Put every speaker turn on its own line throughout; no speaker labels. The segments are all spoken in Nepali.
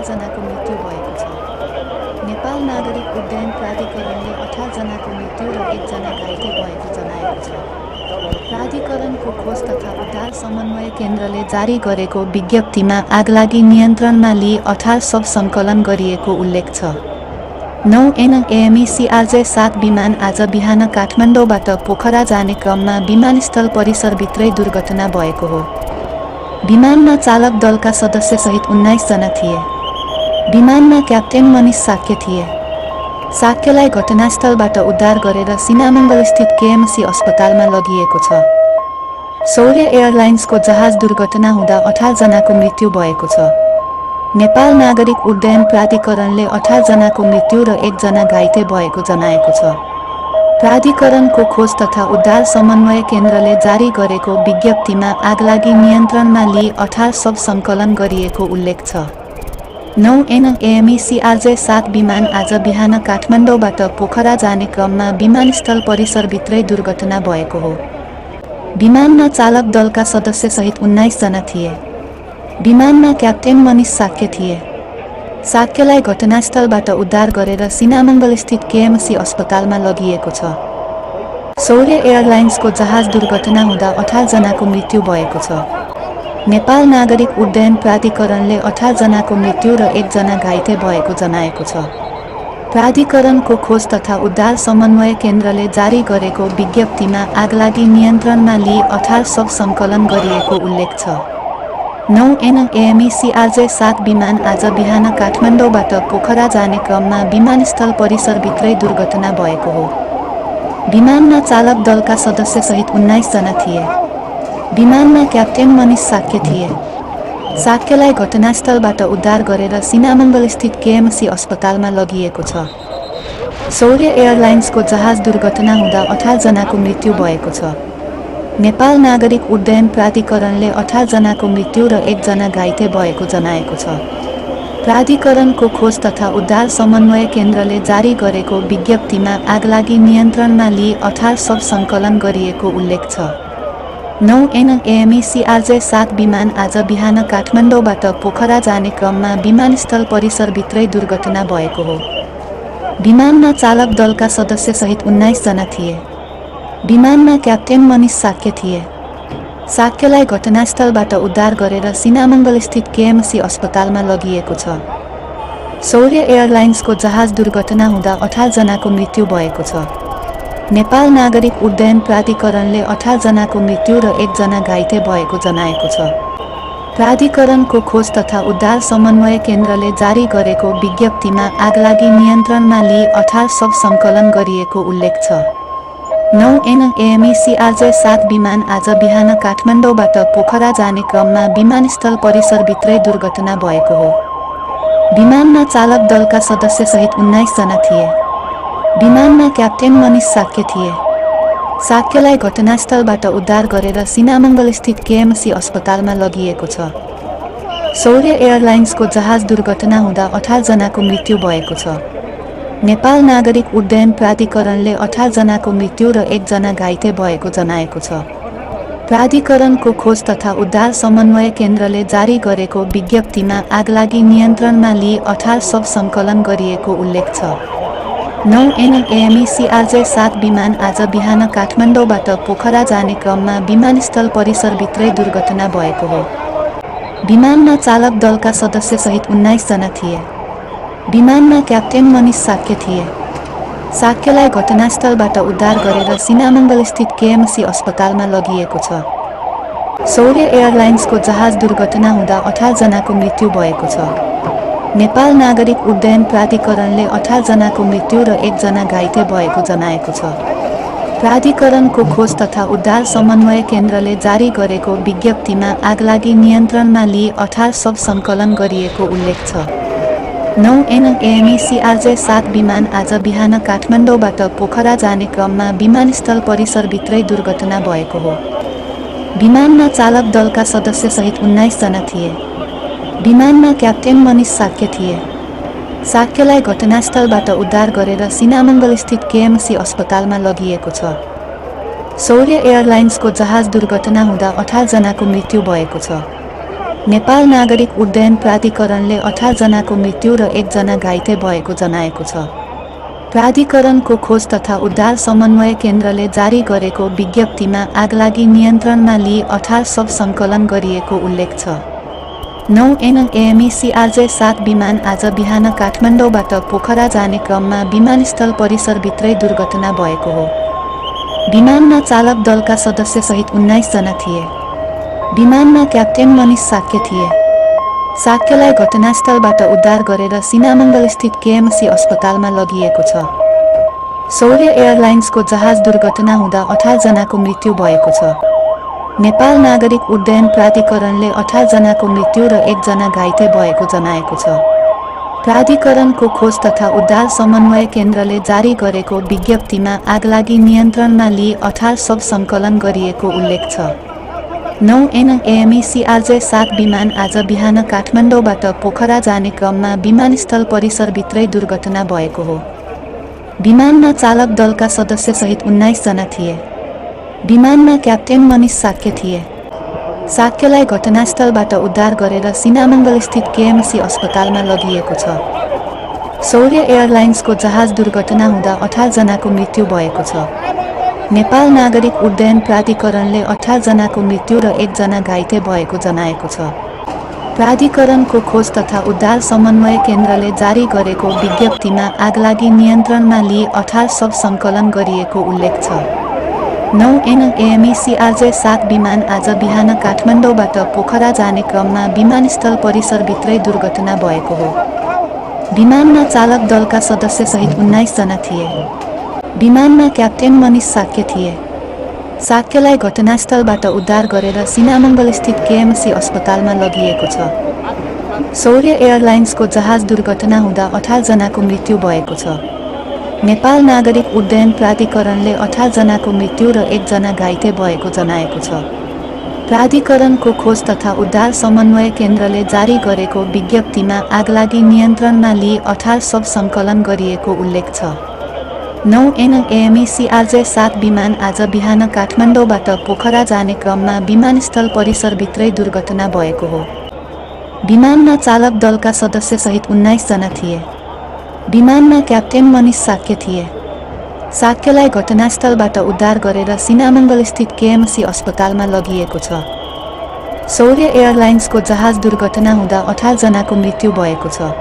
18 जनाको मृत्यु भएको छ। नेपाल नागरिक उड्डयन प्राधिकरणले 18 जनाको मृत्यु र 1 जना घाइते भएको जनाएको छ। प्राधिकरणको खोज तथा उद्धार समन्वय केन्द्रले जारी गरेको विज्ञप्तिमा आगलागी नियन्त्रणमा लिई 18 शव सङ्कलन गरिएको उल्लेख छ। 9 AMECRJ 7 विमान आज बिहान काठमाडौँबाट पोखरा जाने क्रममा विमानस्थल परिसरभित्रै दुर्घटना भएको हो। विमानमा चालक दलका सदस्यसहित 19 जना थिए। विमानमा क्याप्टेन मनिष साक्य थिए। साक्यलाई घटनास्थलबाट उद्धार गरेर सिनामङ्गलस्थित KMC अस्पतालमा लगिएको छ। सौर्य एयरलाइन्सको जहाज दुर्घटना हुँदा 18 जनाको मृत्यु भएको छ। नेपाल नागरिक उड्डयन प्राधिकरणले 18 जनाको मृत्यु र 1 जना घाइते भएको जनाएको छ। प्राधिकरणको खोज तथा उद्धार समन्वय केन्द्रले जारी गरेको विज्ञप्तिमा आगलागी नियन्त्रणमा लिई 18 शव सङ्कलन गरिएको उल्लेख छ। 9 AMECRJ 7 विमान आज बिहान काठमाडौँबाट पोखरा जाने क्रममा विमानस्थल परिसरभित्रै दुर्घटना भएको हो। विमानमा चालक दलका सदस्यसहित 19 जना थिए। विमानमा क्याप्टेन मनिष साक्य थिए। साक्यलाई घटनास्थलबाट उद्धार गरेर सिनामङ्गलस्थित KMC अस्पतालमा लगिएको छ। सौर्य एयरलाइन्सको जहाज दुर्घटना हुँदा 18 जनाको मृत्यु भएको छ। नेपाल नागरिक उड्डयन प्राधिकरणले 18 जनाको मृत्यु र 1 जना घाइते भएको जनाएको छ। प्राधिकरणको खोज तथा उद्धार समन्वय केन्द्रले जारी गरेको विज्ञप्तिमा आगलागी नियन्त्रणमा लिई 18 शव सङ्कलन गरिएको उल्लेख छ। 9 AMECRJ 7 विमान आज बिहान काठमाडौँबाट पोखरा जाने क्रममा विमानस्थल परिसरभित्रै दुर्घटना भएको हो। विमानमा चालक दलका सदस्यसहित 19 जना थिए। विमानमा क्याप्टेन मनिष साक्य थिए। साक्यलाई घटनास्थलबाट उद्धार गरेर सिनामङ्गलस्थित KMC अस्पतालमा लगिएको छ। सौर्य एयरलाइन्सको जहाज दुर्घटना हुँदा 18 जनाको मृत्यु भएको छ। नेपाल नागरिक उड्डयन प्राधिकरणले 18 जनाको मृत्यु र 1 जना घाइते भएको जनाएको छ। प्राधिकरणको खोज तथा उद्धार समन्वय केन्द्रले जारी गरेको विज्ञप्तिमा आगलागी नियन्त्रणमा लिई 18 शव सङ्कलन गरिएको उल्लेख छ। 9 AMECRJ 7 विमान आज बिहान काठमाडौँबाट पोखरा जाने क्रममा विमानस्थल परिसरभित्रै दुर्घटना भएको हो। विमानमा चालक दलका सदस्यसहित 19 जना थिए। विमानमा क्याप्टेन मनिष साक्य थिए। साक्यलाई घटनास्थलबाट उद्धार गरेर सिनामङ्गलस्थित KMC अस्पतालमा लगिएको छ। सौर्य एयरलाइन्सको जहाज दुर्घटना हुँदा 18 जनाको मृत्यु भएको छ। नेपाल नागरिक उड्डयन प्राधिकरणले 18 जनाको मृत्यु र 1 जना घाइते भएको जनाएको छ। प्राधिकरणको खोज तथा उद्धार समन्वय केन्द्रले जारी गरेको विज्ञप्तिमा आगलागी नियन्त्रणमा लिई 18 शव सङ्कलन गरिएको उल्लेख छ। 9 AMECRJ 7 विमान आज बिहान काठमाडौँबाट पोखरा जाने क्रममा विमानस्थल परिसरभित्रै दुर्घटना भएको हो। विमानमा चालक दलका सदस्यसहित 19 जना थिए। विमानमा क्याप्टेन मनिष साक्य थिए। साक्यलाई घटनास्थलबाट उद्धार गरेर सिनामङ्गलस्थित KMC अस्पतालमा लगिएको छ। सौर्य एयरलाइन्सको जहाज दुर्घटना हुँदा 18 जनाको मृत्यु भएको छ। नेपाल नागरिक उड्डयन प्राधिकरणले 18 जनाको मृत्यु र 1 जना घाइते भएको जनाएको छ। प्राधिकरणको खोज तथा उद्धार समन्वय केन्द्रले जारी गरेको विज्ञप्तिमा आगलागी नियन्त्रणमा लिई 18 शव सङ्कलन गरिएको उल्लेख छ। 9 AMECRJ 7 विमान आज बिहान काठमाडौँबाट पोखरा जाने क्रममा विमानस्थल परिसरभित्रै दुर्घटना भएको हो। विमानमा चालक दलका सदस्यसहित 19 जना थिए। विमानमा क्याप्टेन मनिष साक्य थिए। साक्यलाई घटनास्थलबाट उद्धार गरेर सिनामङ्गलस्थित KMC अस्पतालमा लगिएको छ। सौर्य एयरलाइन्सको जहाज दुर्घटना हुँदा 18 जनाको मृत्यु भएको छ। नेपाल नागरिक उड्डयन प्राधिकरणले 18 जनाको मृत्यु र 1 जना घाइते भएको जनाएको छ। प्राधिकरणको खोज तथा उद्धार समन्वय केन्द्रले जारी गरेको विज्ञप्तिमा आगलागी नियन्त्रणमा लिई 18 शव सङ्कलन गरिएको उल्लेख छ। 9 AMECRJ 7 विमान आज बिहान काठमाडौँबाट पोखरा जाने क्रममा विमानस्थल परिसरभित्रै दुर्घटना भएको हो। विमानमा चालक दलका सदस्यसहित 19 जना थिए। विमानमा क्याप्टेन मनिष साक्य थिए। साक्यलाई घटनास्थलबाट उद्धार गरेर सिनामङ्गलस्थित KMC अस्पतालमा लगिएको छ। सौर्य एयरलाइन्सको जहाज दुर्घटना हुँदा 18 जनाको मृत्यु भएको छ। नेपाल नागरिक उड्डयन प्राधिकरणले 18 जनाको मृत्यु र 1 जना घाइते भएको जनाएको छ। प्राधिकरणको खोज तथा उद्धार समन्वय केन्द्रले जारी गरेको विज्ञप्तिमा आगलागी नियन्त्रणमा लिई 18 शव सङ्कलन गरिएको उल्लेख छ। 9 AME CRJ 7 विमान आज बिहान काठमाडौँबाट पोखरा जाने क्रममा विमानस्थल परिसरभित्रै दुर्घटना भएको हो। विमानमा चालक दलका सदस्यसहित 19 जना थिए। विमानमा क्याप्टेन मनिष साक्य थिए। साक्यलाई घटनास्थलबाट उद्धार गरेर सिनामङ्गलस्थित KMC अस्पतालमा लगिएको छ। सौर्य एयरलाइन्सको जहाज दुर्घटना हुँदा 18 जनाको मृत्यु भएको छ। नेपाल नागरिक उड्डयन प्राधिकरणले 18 जनाको मृत्यु र 1 जना घाइते भएको जनाएको छ। प्राधिकरणको खोज तथा उद्धार समन्वय केन्द्रले जारी गरेको विज्ञप्तिमा आगलागी नियन्त्रणमा लिई 18 शव सङ्कलन गरिएको उल्लेख छ। 9 AME CRJ 7 विमान आज बिहान काठमाडौँबाट पोखरा जाने क्रममा विमानस्थल परिसरभित्रै दुर्घटना भएको हो। विमानमा चालक दलका सदस्यसहित 19 जना थिए। विमानमा क्याप्टेन मनिष साक्य थिए। साक्यलाई घटनास्थलबाट उद्धार गरेर सिनामङ्गलस्थित KMC अस्पतालमा लगिएको छ। सौर्य एयरलाइन्सको जहाज दुर्घटना हुँदा 18 जनाको मृत्यु भएको छ। नेपाल नागरिक उड्डयन प्राधिकरणले 18 जनाको मृत्यु र 1 जना घाइते भएको जनाएको छ। प्राधिकरणको खोज तथा उद्धार समन्वय केन्द्रले जारी गरेको विज्ञप्तिमा आगलागी नियन्त्रणमा लिई 18 शव सङ्कलन गरिएको उल्लेख छ। 9 AME CRJ 7 विमान आज बिहान काठमाडौँबाट पोखरा जाने क्रममा विमानस्थल परिसरभित्रै दुर्घटना भएको हो। विमानमा चालक दलका सदस्यसहित 19 जना थिए। विमानमा क्याप्टेन मनिष साक्य थिए। साक्यलाई घटनास्थलबाट उद्धार गरेर सिनामङ्गलस्थित KMC अस्पतालमा लगिएको छ। सौर्य एयरलाइन्सको जहाज दुर्घटना हुँदा 18 जनाको मृत्यु भएको छ। नेपाल नागरिक उड्डयन प्राधिकरणले 18 जनाको मृत्यु र 1 जना घाइते भएको जनाएको छ। प्राधिकरणको खोज तथा उद्धार समन्वय केन्द्रले जारी गरेको विज्ञप्तिमा आगलागी नियन्त्रणमा लिई 18 शव सङ्कलन गरिएको उल्लेख छ। 9 AME CRJ 7 विमान आज बिहान काठमाडौँबाट पोखरा जाने क्रममा विमानस्थल परिसरभित्रै दुर्घटना भएको हो। विमानमा चालक दलका सदस्यसहित 19 जना थिए। विमानमा क्याप्टेन मनिष साक्य थिए। साक्यलाई घटनास्थलबाट उद्धार गरेर सिनामङ्गलस्थित KMC अस्पतालमा लगिएको छ। सौर्य एयरलाइन्सको जहाज दुर्घटना हुँदा 18 जनाको मृत्यु भएको छ।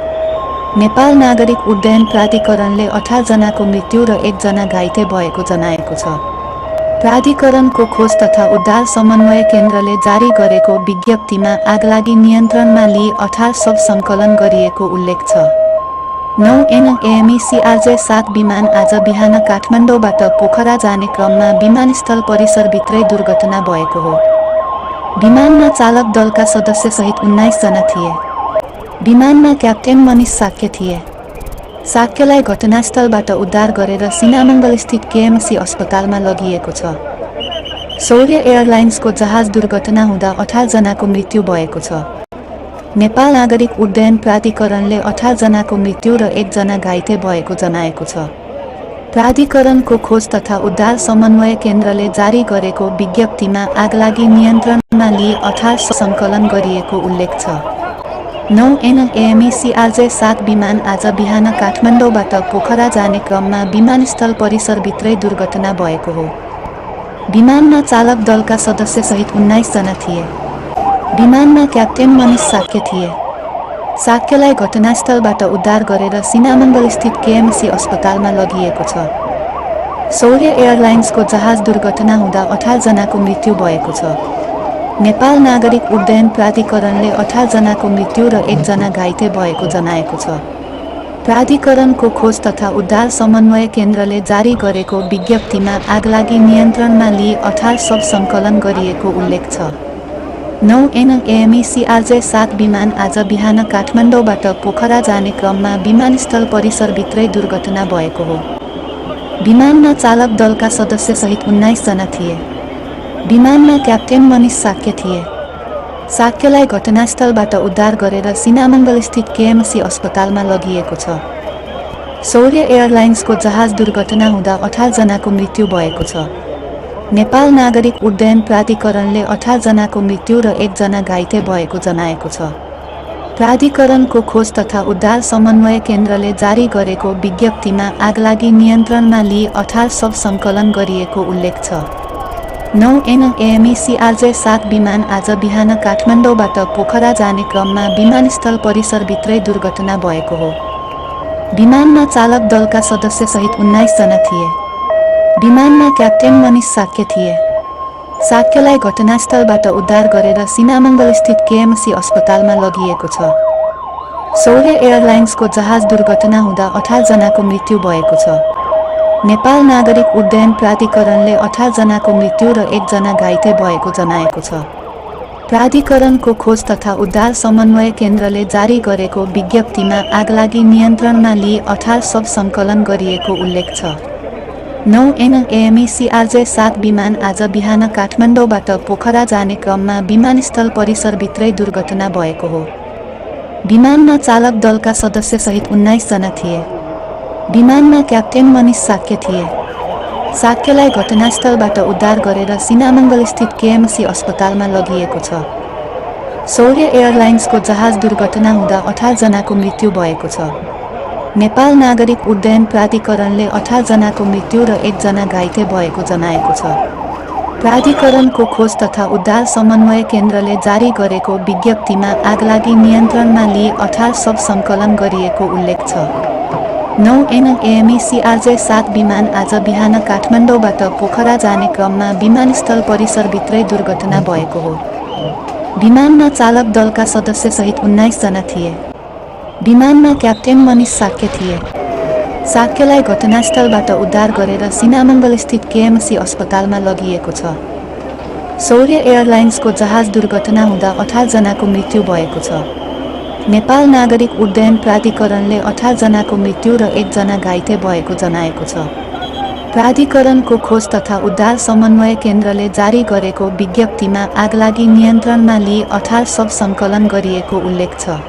नेपाल नागरिक उड्डयन प्राधिकरणले 18 जनाको मृत्यु र 1 जना घाइते भएको जनाएको छ। प्राधिकरणको खोज तथा उद्धार समन्वय केन्द्रले जारी गरेको विज्ञप्तिमा आगलागी नियन्त्रणमा लिई 18 शव सङ्कलन गरिएको उल्लेख छ। 9 AME CRJ 7 विमान आज बिहान काठमाडौँबाट पोखरा जाने क्रममा विमानस्थल परिसरभित्रै दुर्घटना भएको हो। विमानमा चालक दलका सदस्यसहित 19 जना थिए। विमानमा क्याप्टेन मनिष साक्य थिए। साक्यलाई घटनास्थलबाट उद्धार गरेर सिनामङ्गलस्थित KMC अस्पतालमा लगिएको छ। सौर्य एयरलाइन्सको जहाज दुर्घटना हुँदा 18 जनाको मृत्यु भएको छ। नेपाल नागरिक उड्डयन प्राधिकरणले 18 जनाको मृत्यु र 1 जना घाइते भएको जनाएको छ। प्राधिकरणको खोज तथा उद्धार समन्वय केन्द्रले जारी गरेको विज्ञप्तिमा आगलागी नियन्त्रणमा लिई 18 शव सङ्कलन गरिएको उल्लेख छ। 9 AME CRJ 7 विमान आज बिहान काठमाडौँबाट पोखरा जाने क्रममा विमानस्थल परिसरभित्रै दुर्घटना भएको हो। विमानमा चालक दलका सदस्यसहित 19 जना थिए। विमानमा क्याप्टेन मनिष साक्य थिए। साक्यलाई घटनास्थलबाट उद्धार गरेर सिनामङ्गलस्थित KMC अस्पतालमा लगिएको छ। सौर्य एयरलाइन्सको जहाज दुर्घटना हुँदा 18 जनाको मृत्यु भएको छ। नेपाल नागरिक उड्डयन प्राधिकरणले 18 जनाको मृत्यु र 1 जना घाइते भएको जनाएको छ। प्राधिकरणको खोज तथा उद्धार समन्वय केन्द्रले जारी गरेको विज्ञप्तिमा आगलागी नियन्त्रणमा लिई 18 शव सङ्कलन गरिएको उल्लेख छ। 9 AME CRJ 7 विमान आज बिहान काठमाडौँबाट पोखरा जाने क्रममा विमानस्थल परिसरभित्रै दुर्घटना भएको हो। विमानमा चालक दलका सदस्यसहित 19 जना थिए। विमानमा क्याप्टेन मनिष साक्य थिए। साक्यलाई घटनास्थलबाट उद्धार गरेर सिनामङ्गलस्थित KMC अस्पतालमा लगिएको छ। सौर्य एयरलाइन्सको जहाज दुर्घटना हुँदा 18 जनाको मृत्यु भएको छ। नेपाल नागरिक उड्डयन प्राधिकरणले 18 जनाको मृत्यु र 1 जना घाइते भएको जनाएको छ। प्राधिकरणको खोज तथा उद्धार समन्वय केन्द्रले जारी गरेको विज्ञप्तिमा आगलागी नियन्त्रणमा लिई 18 शव सङ्कलन गरिएको उल्लेख छ। 9 एएमई CRJ-7 विमान आज बिहान काठमाडौँबाट पोखरा जाने क्रममा विमानस्थल परिसरभित्रै दुर्घटना भएको हो। विमानमा चालक दलका सदस्यसहित 19 जना थिए। विमानमा क्याप्टेन मनिष साक्य थिए। साक्यलाई घटनास्थलबाट उद्धार गरेर सिनामङ्गलस्थित KMC अस्पतालमा लगिएको छ। सौर्य एयरलाइन्सको जहाज दुर्घटना हुँदा 18 जनाको मृत्यु भएको छ। नेपाल नागरिक उड्डयन प्राधिकरणले 18 जनाको मृत्यु र 1 जना घाइते भएको जनाएको छ। प्राधिकरणको खोज तथा उद्धार समन्वय केन्द्रले जारी गरेको विज्ञप्तिमा आगलागी नियन्त्रणमा लिई 18 शव सङ्कलन गरिएको उल्लेख छ। 9 एएमई CRJ-7 विमान आज बिहान काठमाडौँबाट पोखरा जाने क्रममा विमानस्थल परिसरभित्रै दुर्घटना भएको हो। विमानमा चालक दलका सदस्यसहित 19 जना थिए। विमानमा क्याप्टेन मनिष साक्य थिए। साक्यलाई घटनास्थलबाट उद्धार गरेर सिनामङ्गलस्थित KMC अस्पतालमा लगिएको छ। सौर्य एयरलाइन्सको जहाज दुर्घटना हुँदा 18 जनाको मृत्यु भएको छ। नेपाल नागरिक उड्डयन प्राधिकरणले 18 जनाको मृत्यु र 1 जना घाइते भएको जनाएको छ। प्राधिकरणको खोज तथा उद्धार समन्वय केन्द्रले जारी गरेको विज्ञप्तिमा आगलागी नियन्त्रणमा लिई 18 शव सङ्कलन गरिएको उल्लेख छ। 9 एएमई CRJ-7 विमान आज बिहान काठमाडौँबाट पोखरा जाने क्रममा विमानस्थल परिसरभित्रै दुर्घटना भएको हो। विमानमा चालक दलका सदस्यसहित 19 जना थिए। विमानमा क्याप्टेन मनिष साक्य थिए। साक्यलाई घटनास्थलबाट उद्धार गरेर सिनामङ्गलस्थित KMC अस्पतालमा लगिएको छ। सौर्य एयरलाइन्सको जहाज दुर्घटना हुँदा 18 जनाको मृत्यु भएको छ। नेपाल नागरिक उड्डयन प्राधिकरणले 18 जनाको मृत्यु र 1 जना घाइते भएको जनाएको छ। प्राधिकरणको खोज तथा उद्धार समन्वय केन्द्रले जारी गरेको विज्ञप्तिमा आगलागी नियन्त्रणमा लिई 18 शव सङ्कलन गरिएको उल्लेख छ।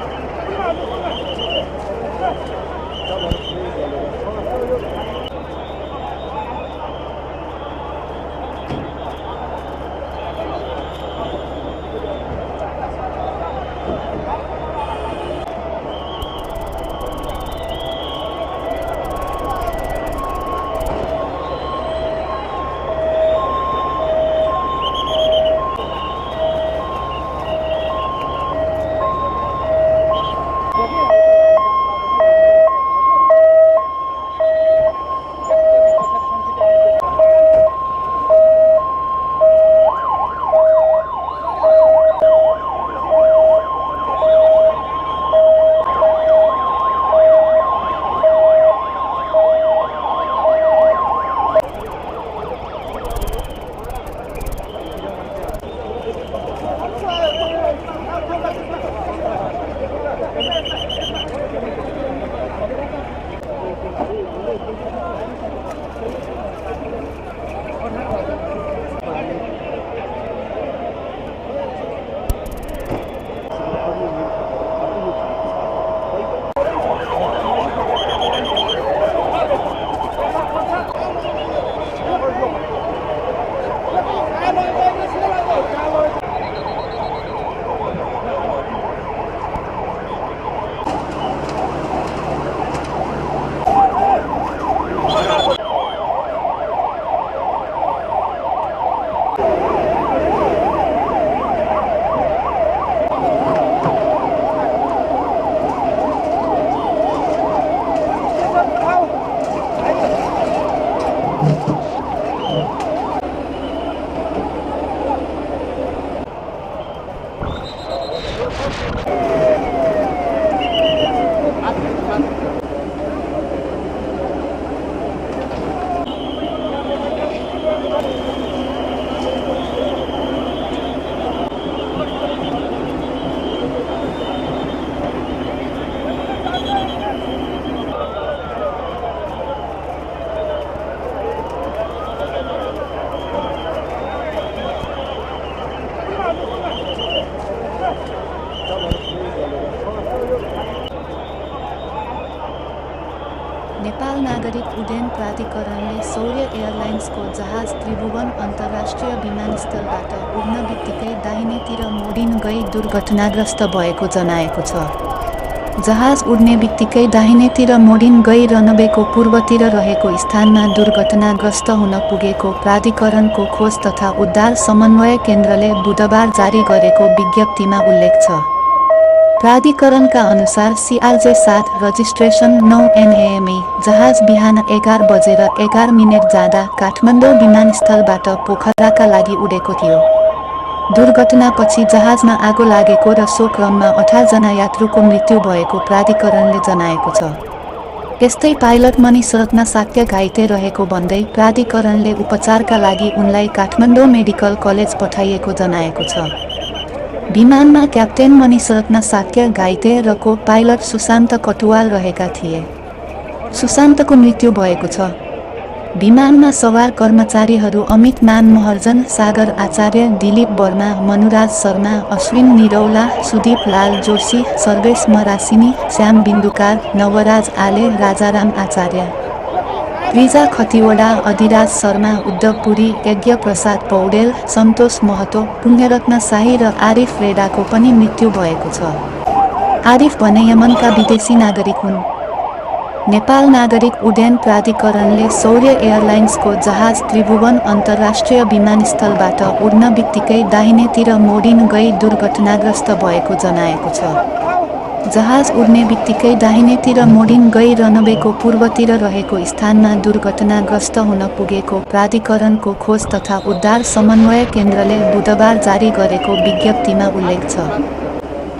नेपाल नागरिक उड्डयन प्राधिकरणले सौर्य एयरलाइन्सको जहाज त्रिभुवन अन्तर्राष्ट्रिय विमानस्थलबाट उड्न बित्तिकै दाहिनेतिर मोडिन गई दुर्घटनाग्रस्त भएको जनाएको छ। जहाज उड्ने बित्तिकै दाहिनेतिर मोडिन गई रनवेको पूर्वतिर रहेको स्थानमा दुर्घटनाग्रस्त हुन पुगेको प्राधिकरणको खोज तथा उद्धार समन्वय केन्द्रले बुधबार जारी गरेको विज्ञप्तिमा उल्लेख छ। प्राधिकरणका अनुसार CRJ-7 रजिस्ट्रेसन 9 NAME जहाज बिहान 11:11 जाँदा काठमाडौँ विमानस्थलबाट पोखराका लागि उडेको थियो। दुर्घटनापछि जहाजमा आगो लागेको र सो क्रममा 18 जना यात्रुको मृत्यु भएको प्राधिकरणले जनाएको छ। यस्तै पाइलट मनी सडकमा शाक्य घाइते रहेको भन्दै प्राधिकरणले उपचारका लागि उनलाई काठमाडौँ मेडिकल कलेज पठाइएको जनाएको छ। विमानमा क्याप्टेन मनी सडकमा शाक्य घाइते र को पाइलट सुशान्त कटुवाल रहेका थिए। सुशान्तको मृत्यु भएको छ। विमानमा सवार कर्मचारीहरू अमित मान महर्जन, सागर आचार्य, दिलीप वर्मा, मनुराज शर्मा, अश्विन निरौला, सुदीप लाल जोशी, सर्वेश मरासिनी, श्याम बिन्दुकार, नवराज आले, राजाराम आचार्य, प्रिजा खतिवडा, अधिराज शर्मा, उद्धव पुरी, यज्ञ प्रसाद पौडेल, सन्तोष महतो, पुण्यरत्न शाही र आरिफ रेडाको पनि मृत्यु भएको छ। आरिफ भने यमनका विदेशी नागरिक हुन्। नेपाल नागरिक उड्डयन प्राधिकरणले सौर्य एयरलाइन्सको जहाज त्रिभुवन अन्तर्राष्ट्रिय विमानस्थलबाट उड्न बित्तिकै दाहिनेतिर मोडिन गई दुर्घटनाग्रस्त भएको जनाएको छ। जहाज उड्ने बित्तिकै दाहिनेतिर मोडिन गई रनवेको पूर्वतिर रहेको स्थानमा दुर्घटनाग्रस्त हुन पुगेको प्राधिकरणको खोज तथा उद्धार समन्वय केन्द्रले बुधबार जारी गरेको विज्ञप्तिमा उल्लेख छ।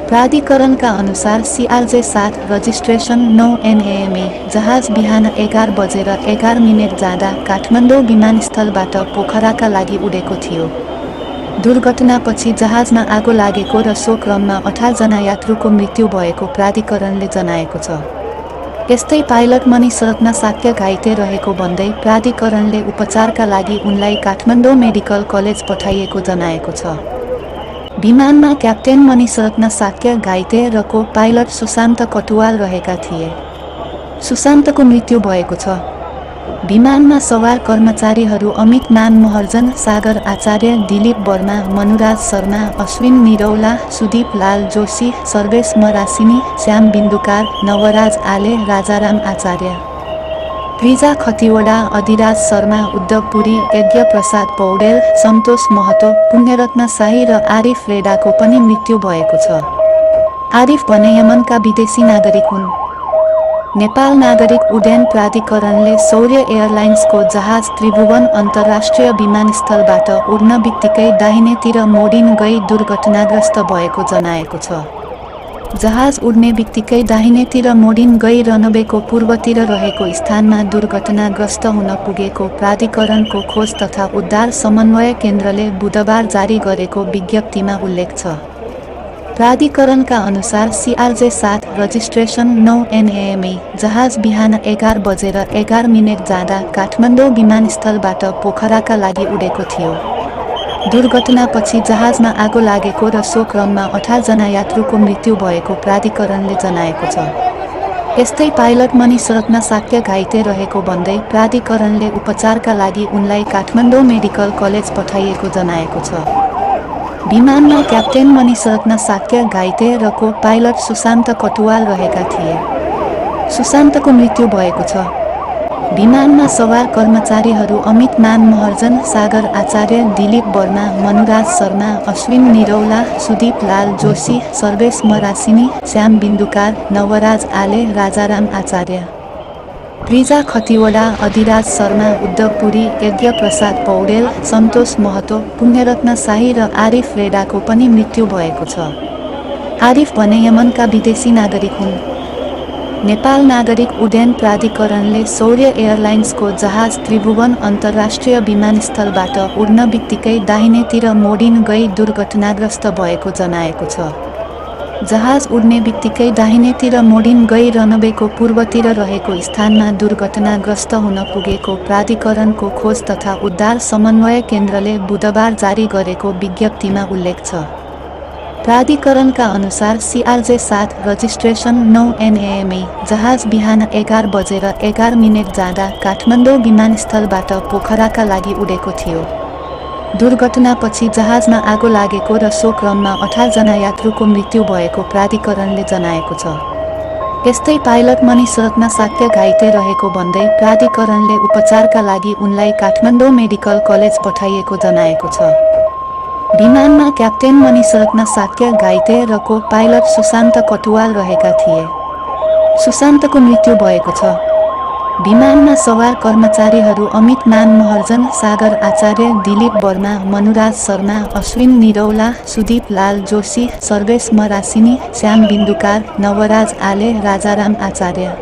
प्राधिकरणका अनुसार CRJ-7 रजिस्ट्रेसन 9 NAME जहाज बिहान 11:11 जाँदा काठमाडौँ विमानस्थलबाट पोखराका लागि उडेको थियो। दुर्घटनापछि जहाजमा आगो लागेको र सो क्रममा 18 जना यात्रुको मृत्यु भएको प्राधिकरणले जनाएको छ। यस्तै पाइलट मनी सडकमा शाक्य घाइते रहेको भन्दै प्राधिकरणले उपचारका लागि उनलाई काठमाडौँ मेडिकल कलेज पठाइएको जनाएको छ। विमानमा क्याप्टेन मनी सडकमा शाक्य घाइते र को पाइलट सुशान्त कटुवाल रहेका थिए। सुशान्तको मृत्यु भएको छ। विमानमा सवार कर्मचारीहरू अमित मान महर्जन, सागर आचार्य, दिलीप वर्मा, मनुराज शर्मा, अश्विन निरौला, सुदीप लाल जोशी, सर्वेश मरासिनी, श्याम बिन्दुकार, नवराज आले, राजाराम आचार्य, प्रिजा खतिवडा, अधिराज शर्मा, उद्धव पुरी, यज्ञ प्रसाद पौडेल, सन्तोष महतो, पुण्यरत्न शाही र आरिफ रेडाको पनि मृत्यु भएको छ। आरिफ भने यमनका विदेशी नागरिक हुन्। नेपाल नागरिक उड्डयन प्राधिकरणले सौर्य एयरलाइन्सको जहाज त्रिभुवन अन्तर्राष्ट्रिय विमानस्थलबाट उड्न बित्तिकै दाहिनेतिर मोडिन गई दुर्घटनाग्रस्त भएको जनाएको छ। जहाज उड्ने बित्तिकै दाहिनेतिर मोडिन गई रनवेको पूर्वतिर रहेको स्थानमा दुर्घटनाग्रस्त हुन पुगेको प्राधिकरणको खोज तथा उद्धार समन्वय केन्द्रले बुधबार जारी गरेको विज्ञप्तिमा उल्लेख छ। प्राधिकरणका अनुसार CRJ-7 रजिस्ट्रेसन 9 NAME जहाज बिहान 11:11 जाँदा काठमाडौँ विमानस्थलबाट पोखराका लागि उडेको थियो। दुर्घटनापछि जहाजमा आगो लागेको र सो क्रममा 18 जना यात्रुको मृत्यु भएको प्राधिकरणले जनाएको छ। यस्तै पाइलट मनी सडकमा शाक्य घाइते रहेको भन्दै प्राधिकरणले उपचारका लागि उनलाई काठमाडौँ मेडिकल कलेज पठाइएको जनाएको छ। विमानमा क्याप्टेन मनी सडकमा शाक्य घाइते र को पाइलट सुशान्त कटुवाल रहेका थिए। सुशान्तको मृत्यु भएको छ। विमानमा सवार कर्मचारीहरू अमित मान महर्जन, सागर आचार्य, दिलीप वर्मा, मनुराज शर्मा, अश्विन निरौला, सुदीप लाल जोशी, सर्वेश मरासिनी, श्याम बिन्दुकार, नवराज आले, राजाराम आचार्य, प्रिजा खतिवडा, अधिराज शर्मा, उद्धव पुरी, यज्ञ प्रसाद पौडेल, सन्तोष महतो, पुण्यरत्न शाही र आरिफ रेडाको पनि मृत्यु भएको छ। आरिफ भने यमनका विदेशी नागरिक हुन्। नेपाल नागरिक उड्डयन प्राधिकरणले सौर्य एयरलाइन्सको जहाज त्रिभुवन अन्तर्राष्ट्रिय विमानस्थलबाट उड्न बित्तिकै दाहिनेतिर मोडिन गई दुर्घटनाग्रस्त भएको जनाएको छ। जहाज उड्ने बित्तिकै दाहिनेतिर मोडिन गई रनवेको पूर्वतिर रहेको स्थानमा दुर्घटनाग्रस्त हुन पुगेको प्राधिकरणको खोज तथा उद्धार समन्वय केन्द्रले बुधबार जारी गरेको विज्ञप्तिमा उल्लेख छ। प्राधिकरणका अनुसार CRJ-7 रजिस्ट्रेसन 9 NAME जहाज बिहान 11 बजेर 11 मिनेट जाँदा काठमाडौँ विमानस्थलबाट पोखराका लागि उडेको थियो। दुर्घटनापछि जहाजमा आगो लागेको र सो क्रममा 18 जना यात्रुको मृत्यु भएको प्राधिकरणले जनाएको छ। यस्तै पाइलट मनी सडकमा शाक्य घाइते रहेको भन्दै प्राधिकरणले उपचारका लागि उनलाई काठमाडौँ मेडिकल कलेज पठाइएको जनाएको छ। विमानमा क्याप्टेन मनी सडकमा शाक्य घाइते र को पाइलट सुशान्त कटुवाल रहेका थिए। सुशान्तको मृत्यु भएको छ। विमानमा सवार कर्मचारीहरू अमित मान महर्जन, सागर आचार्य, दिलीप वर्मा, मनुराज शर्मा, अश्विन निरौला, सुदीप लाल जोशी, सर्वेश मरासिनी, श्याम बिन्दुकार, नवराज आले, राजाराम आचार्य,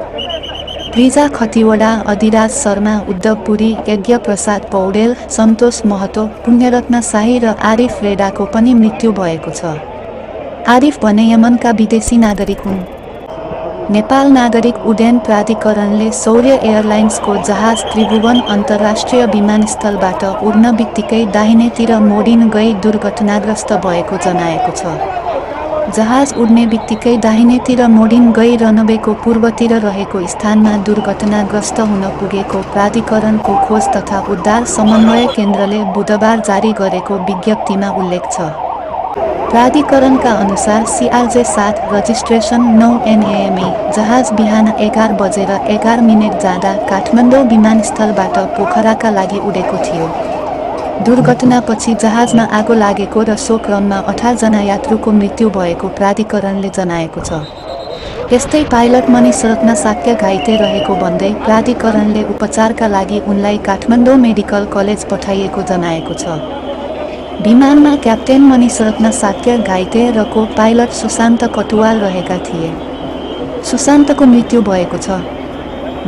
प्रिजा खतिवडा, अधिराज शर्मा, उद्धव पुरी, यज्ञ प्रसाद पौडेल, सन्तोष महतो, पुण्यरत्न शाही र आरिफ रेडाको पनि मृत्यु भएको छ। आरिफ भने यमनका विदेशी नागरिक हुन्। नेपाल नागरिक उड्डयन प्राधिकरणले सौर्य एयरलाइन्सको जहाज त्रिभुवन अन्तर्राष्ट्रिय विमानस्थलबाट उड्न बित्तिकै दाहिनेतिर मोडिन गई दुर्घटनाग्रस्त भएको जनाएको छ। जहाज उड्ने बित्तिकै दाहिनेतिर मोडिन गई रनवेको पूर्वतिर रहेको स्थानमा दुर्घटनाग्रस्त हुन पुगेको प्राधिकरणको खोज तथा उद्धार समन्वय केन्द्रले बुधबार जारी गरेको विज्ञप्तिमा उल्लेख छ। प्राधिकरणका अनुसार CRJ-7 रजिस्ट्रेसन 9 NAME जहाज बिहान 11 बजेर 11 मिनेट जाँदा काठमाडौँ विमानस्थलबाट पोखराका लागि उडेको थियो। दुर्घटनापछि जहाजमा आगो लागेको र सो क्रममा 18 जना यात्रुको मृत्यु भएको प्राधिकरणले जनाएको छ। यस्तै पाइलट मनी सडकमा शाक्य घाइते रहेको भन्दै प्राधिकरणले उपचारका लागि उनलाई काठमाडौँ मेडिकल कलेज पठाइएको जनाएको छ। विमानमा क्याप्टेन मनी सडकमा शाक्य घाइते र को पाइलट सुशान्त कटुवाल रहेका थिए। सुशान्तको मृत्यु भएको छ।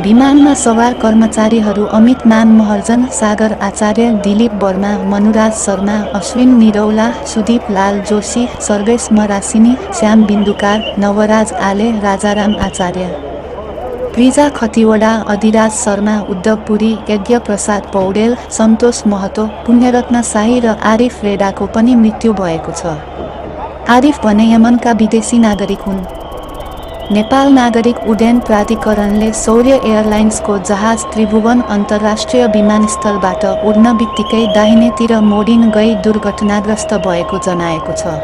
विमानमा सवार कर्मचारीहरू अमित मान महर्जन, सागर आचार्य, दिलीप वर्मा, मनुराज शर्मा, अश्विन निरौला, सुदीप लाल जोशी, सर्वेश मरासिनी, श्याम बिन्दुकार, नवराज आले, राजाराम आचार्य, प्रिजा खतिवडा, अधिराज शर्मा, उद्धव पुरी, यज्ञ प्रसाद पौडेल, सन्तोष महतो, पुण्यरत्न शाही र आरिफ रेडाको पनि मृत्यु भएको छ। आरिफ भने यमनका विदेशी नागरिक हुन्। नेपाल नागरिक उड्डयन प्राधिकरणले सौर्य एयरलाइन्सको जहाज त्रिभुवन अन्तर्राष्ट्रिय विमानस्थलबाट उड्न बित्तिकै दाहिनेतिर मोडिन गई दुर्घटनाग्रस्त भएको जनाएको छ।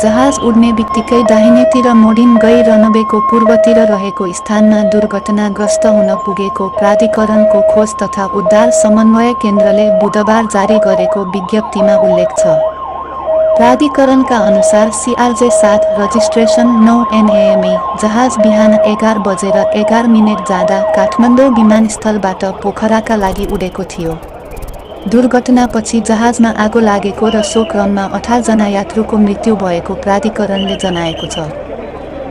जहाज उड्ने बित्तिकै दाहिनेतिर मोडिन गई रनवेको पूर्वतिर रहेको स्थानमा दुर्घटनाग्रस्त हुन पुगेको प्राधिकरणको खोज तथा उद्धार समन्वय केन्द्रले बुधबार जारी गरेको विज्ञप्तिमा उल्लेख छ। प्राधिकरणका अनुसार CRJ-7 रजिस्ट्रेसन 9 NAME जहाज बिहान 11 बजेर 11 मिनेट जाँदा काठमाडौँ विमानस्थलबाट पोखराका लागि उडेको थियो। दुर्घटनापछि जहाजमा आगो लागेको र सो क्रममा 18 जना यात्रुको मृत्यु भएको प्राधिकरणले जनाएको छ।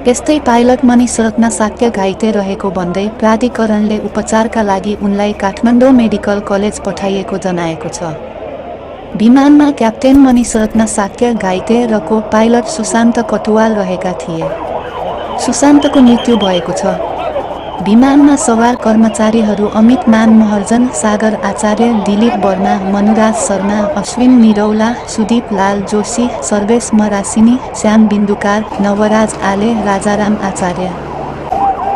यस्तै पाइलट मनी सडकमा शाक्य घाइते रहेको भन्दै प्राधिकरणले उपचारका लागि उनलाई काठमाडौँ मेडिकल कलेज पठाइएको जनाएको छ। विमानमा क्याप्टेन मनी सडकमा शाक्य घाइते र को पाइलट सुशान्त कटुवाल रहेका थिए। सुशान्तको मृत्यु भएको छ। विमानमा सवार कर्मचारीहरू अमित मान महर्जन, सागर आचार्य, दिलीप वर्मा, मनुराज शर्मा, अश्विन निरौला, सुदीप लाल जोशी, सर्वेश मरासिनी, श्याम बिन्दुकार, नवराज आले, राजाराम आचार्य,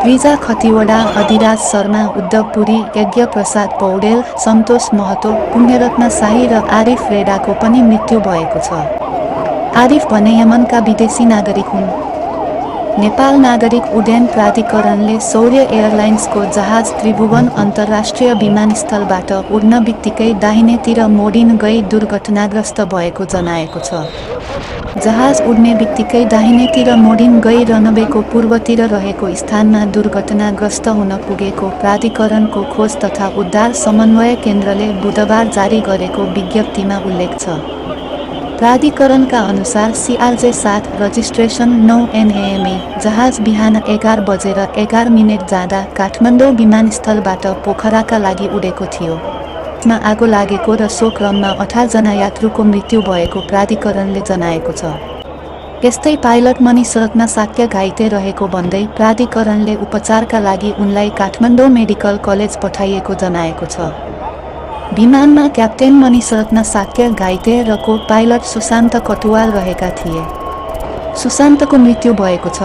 प्रिजा खतिवडा, अधिराज शर्मा, उद्धव पुरी, यज्ञ प्रसाद पौडेल, सन्तोष महतो, पुण्यरत्न शाही र आरिफ रेडाको पनि मृत्यु भएको छ। आरिफ भने यमनका विदेशी नागरिक हुन्। नेपाल नागरिक उड्डयन प्राधिकरणले सौर्य एयरलाइन्सको जहाज त्रिभुवन अन्तर्राष्ट्रिय विमानस्थलबाट उड्न बित्तिकै दाहिनेतिर मोडिन गई दुर्घटनाग्रस्त भएको जनाएको छ। जहाज उड्ने बित्तिकै दाहिनेतिर मोडिन गई रनवेको पूर्वतिर रहेको स्थानमा दुर्घटनाग्रस्त हुन पुगेको प्राधिकरणको खोज तथा उद्धार समन्वय केन्द्रले बुधबार जारी गरेको विज्ञप्तिमा उल्लेख छ। प्राधिकरणका अनुसार CRJ-7 रजिस्ट्रेसन 9 NAME जहाज बिहान 11 बजेर 11 मिनेट जाँदा काठमाडौँ विमानस्थलबाट पोखराका लागि उडेको थियो। मा आगो लागेको र सो क्रममा 18 जना यात्रुको मृत्यु भएको प्राधिकरणले जनाएको छ। यस्तै पाइलट मनी सडकमा शाक्य घाइते रहेको भन्दै प्राधिकरणले उपचारका लागि उनलाई काठमाडौँ मेडिकल कलेज पठाइएको जनाएको छ। विमानमा क्याप्टेन मनी सडकमा शाक्य घाइते र को पाइलट सुशान्त कटुवाल रहेका थिए। सुशान्तको मृत्यु भएको छ।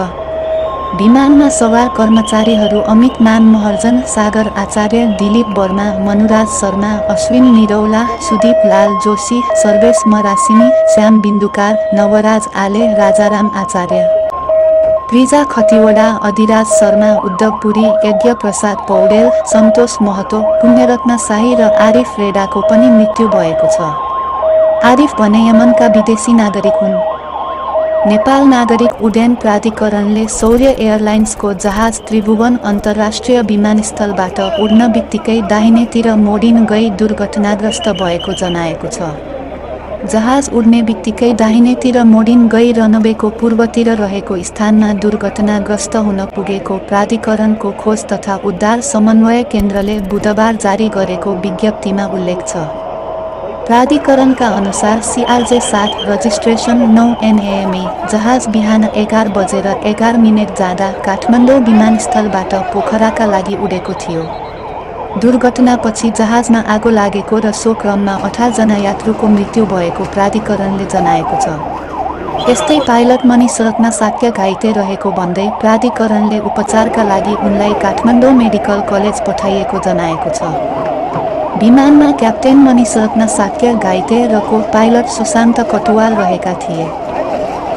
विमानमा सवार कर्मचारीहरू अमित मान महर्जन, सागर आचार्य, दिलीप वर्मा, मनुराज शर्मा, अश्विन निरौला, सुदीप लाल जोशी, सर्वेश मरासिनी, श्याम बिन्दुकार, नवराज आले, राजाराम आचार्य, प्रिजा खतिवडा, अधिराज शर्मा, उद्धव पुरी, यज्ञ प्रसाद पौडेल, सन्तोष महतो, पुण्यरत्न शाही र आरिफ रेडाको पनि मृत्यु भएको छ। आरिफ भने यमनका विदेशी नागरिक हुन्। नेपाल नागरिक उड्डयन प्राधिकरणले सौर्य एयरलाइन्सको जहाज त्रिभुवन अन्तर्राष्ट्रिय विमानस्थलबाट उड्न बित्तिकै दाहिनेतिर मोडिन गई दुर्घटनाग्रस्त भएको जनाएको छ। जहाज उड्ने बित्तिकै दाहिनेतिर मोडिन गई रनवेको पूर्वतिर रहेको स्थानमा दुर्घटनाग्रस्त हुन पुगेको प्राधिकरणको खोज तथा उद्धार समन्वय केन्द्रले बुधबार जारी गरेको विज्ञप्तिमा उल्लेख छ। प्राधिकरणका अनुसार CRJ 7 रजिस्ट्रेसन 9 NAME जहाज बिहान 11:11 जाँदा काठमाडौँ विमानस्थलबाट पोखराका लागि उडेको थियो। दुर्घटनापछि जहाजमा आगो लागेको र सो क्रममा 18 जना यात्रुको मृत्यु भएको प्राधिकरणले जनाएको छ। यस्तै पाइलट मनी सडकमा शाक्य घाइते रहेको भन्दै प्राधिकरणले उपचारका लागि उनलाई काठमाडौँ मेडिकल कलेज पठाइएको जनाएको छ। विमानमा क्याप्टेन मनी सडकमा शाक्य घाइते र को पाइलट सुशान्त कटुवाल रहेका थिए।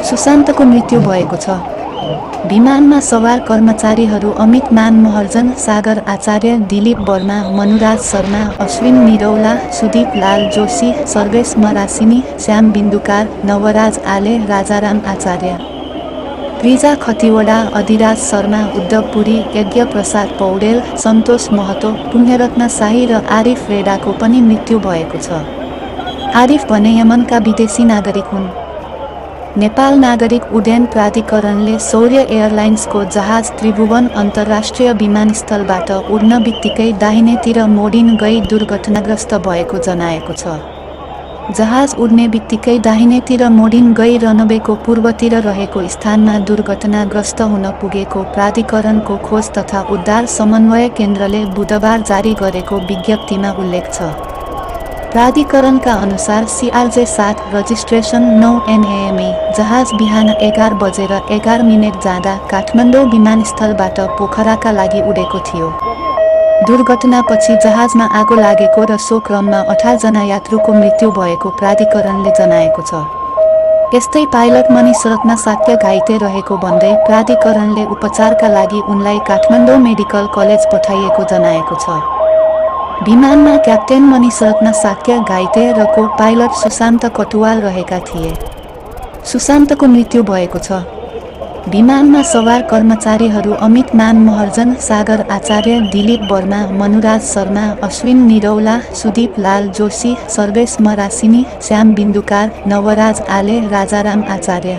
सुशान्तको मृत्यु भएको छ। विमानमा सवार कर्मचारीहरू अमित मान महर्जन, सागर आचार्य, दिलीप वर्मा, मनुराज शर्मा, अश्विन निरौला, सुदीप लाल जोशी, सर्वेश मरासिनी, श्याम बिन्दुकार, नवराज आले, राजाराम आचार्य, प्रिजा खतिवडा, अधिराज शर्मा, उद्धव पुरी, यज्ञ प्रसाद पौडेल, सन्तोष महतो, पुण्यरत्न शाही र आरिफ रेडाको पनि मृत्यु भएको छ। आरिफ भने यमनका विदेशी नागरिक हुन्। नेपाल नागरिक उड्डयन प्राधिकरणले सौर्य एयरलाइन्सको जहाज त्रिभुवन अन्तर्राष्ट्रिय विमानस्थलबाट उड्न बित्तिकै दाहिनेतिर मोडिन गई दुर्घटनाग्रस्त भएको जनाएको छ। जहाज उड्ने बित्तिकै दाहिनेतिर मोडिन गई रनवेको पूर्वतिर रहेको स्थानमा दुर्घटनाग्रस्त हुन पुगेको प्राधिकरणको खोज तथा उद्धार समन्वय केन्द्रले बुधबार जारी गरेको विज्ञप्तिमा उल्लेख छ। प्राधिकरणका अनुसार CRJ 7 रजिस्ट्रेसन 9 NAME जहाज बिहान 11:11 जाँदा काठमाडौँ विमानस्थलबाट पोखराका लागि उडेको थियो। दुर्घटनापछि जहाजमा आगो लागेको र सो क्रममा 18 जना यात्रुको मृत्यु भएको प्राधिकरणले जनाएको छ। यस्तै पाइलट मनी सडकमा शाक्य घाइते रहेको भन्दै प्राधिकरणले उपचारका लागि उनलाई काठमाडौँ मेडिकल कलेज पठाइएको जनाएको छ। विमानमा क्याप्टेन मनी सडकमा शाक्य घाइते र को पाइलट सुशान्त कटुवाल रहेका थिए। सुशान्तको मृत्यु भएको छ। विमानमा सवार कर्मचारीहरू अमित मान महर्जन, सागर आचार्य, दिलीप वर्मा, मनुराज शर्मा, अश्विन निरौला, सुदीप लाल जोशी, सर्वेश मरासिनी, श्याम बिन्दुकार, नवराज आले, राजाराम आचार्य,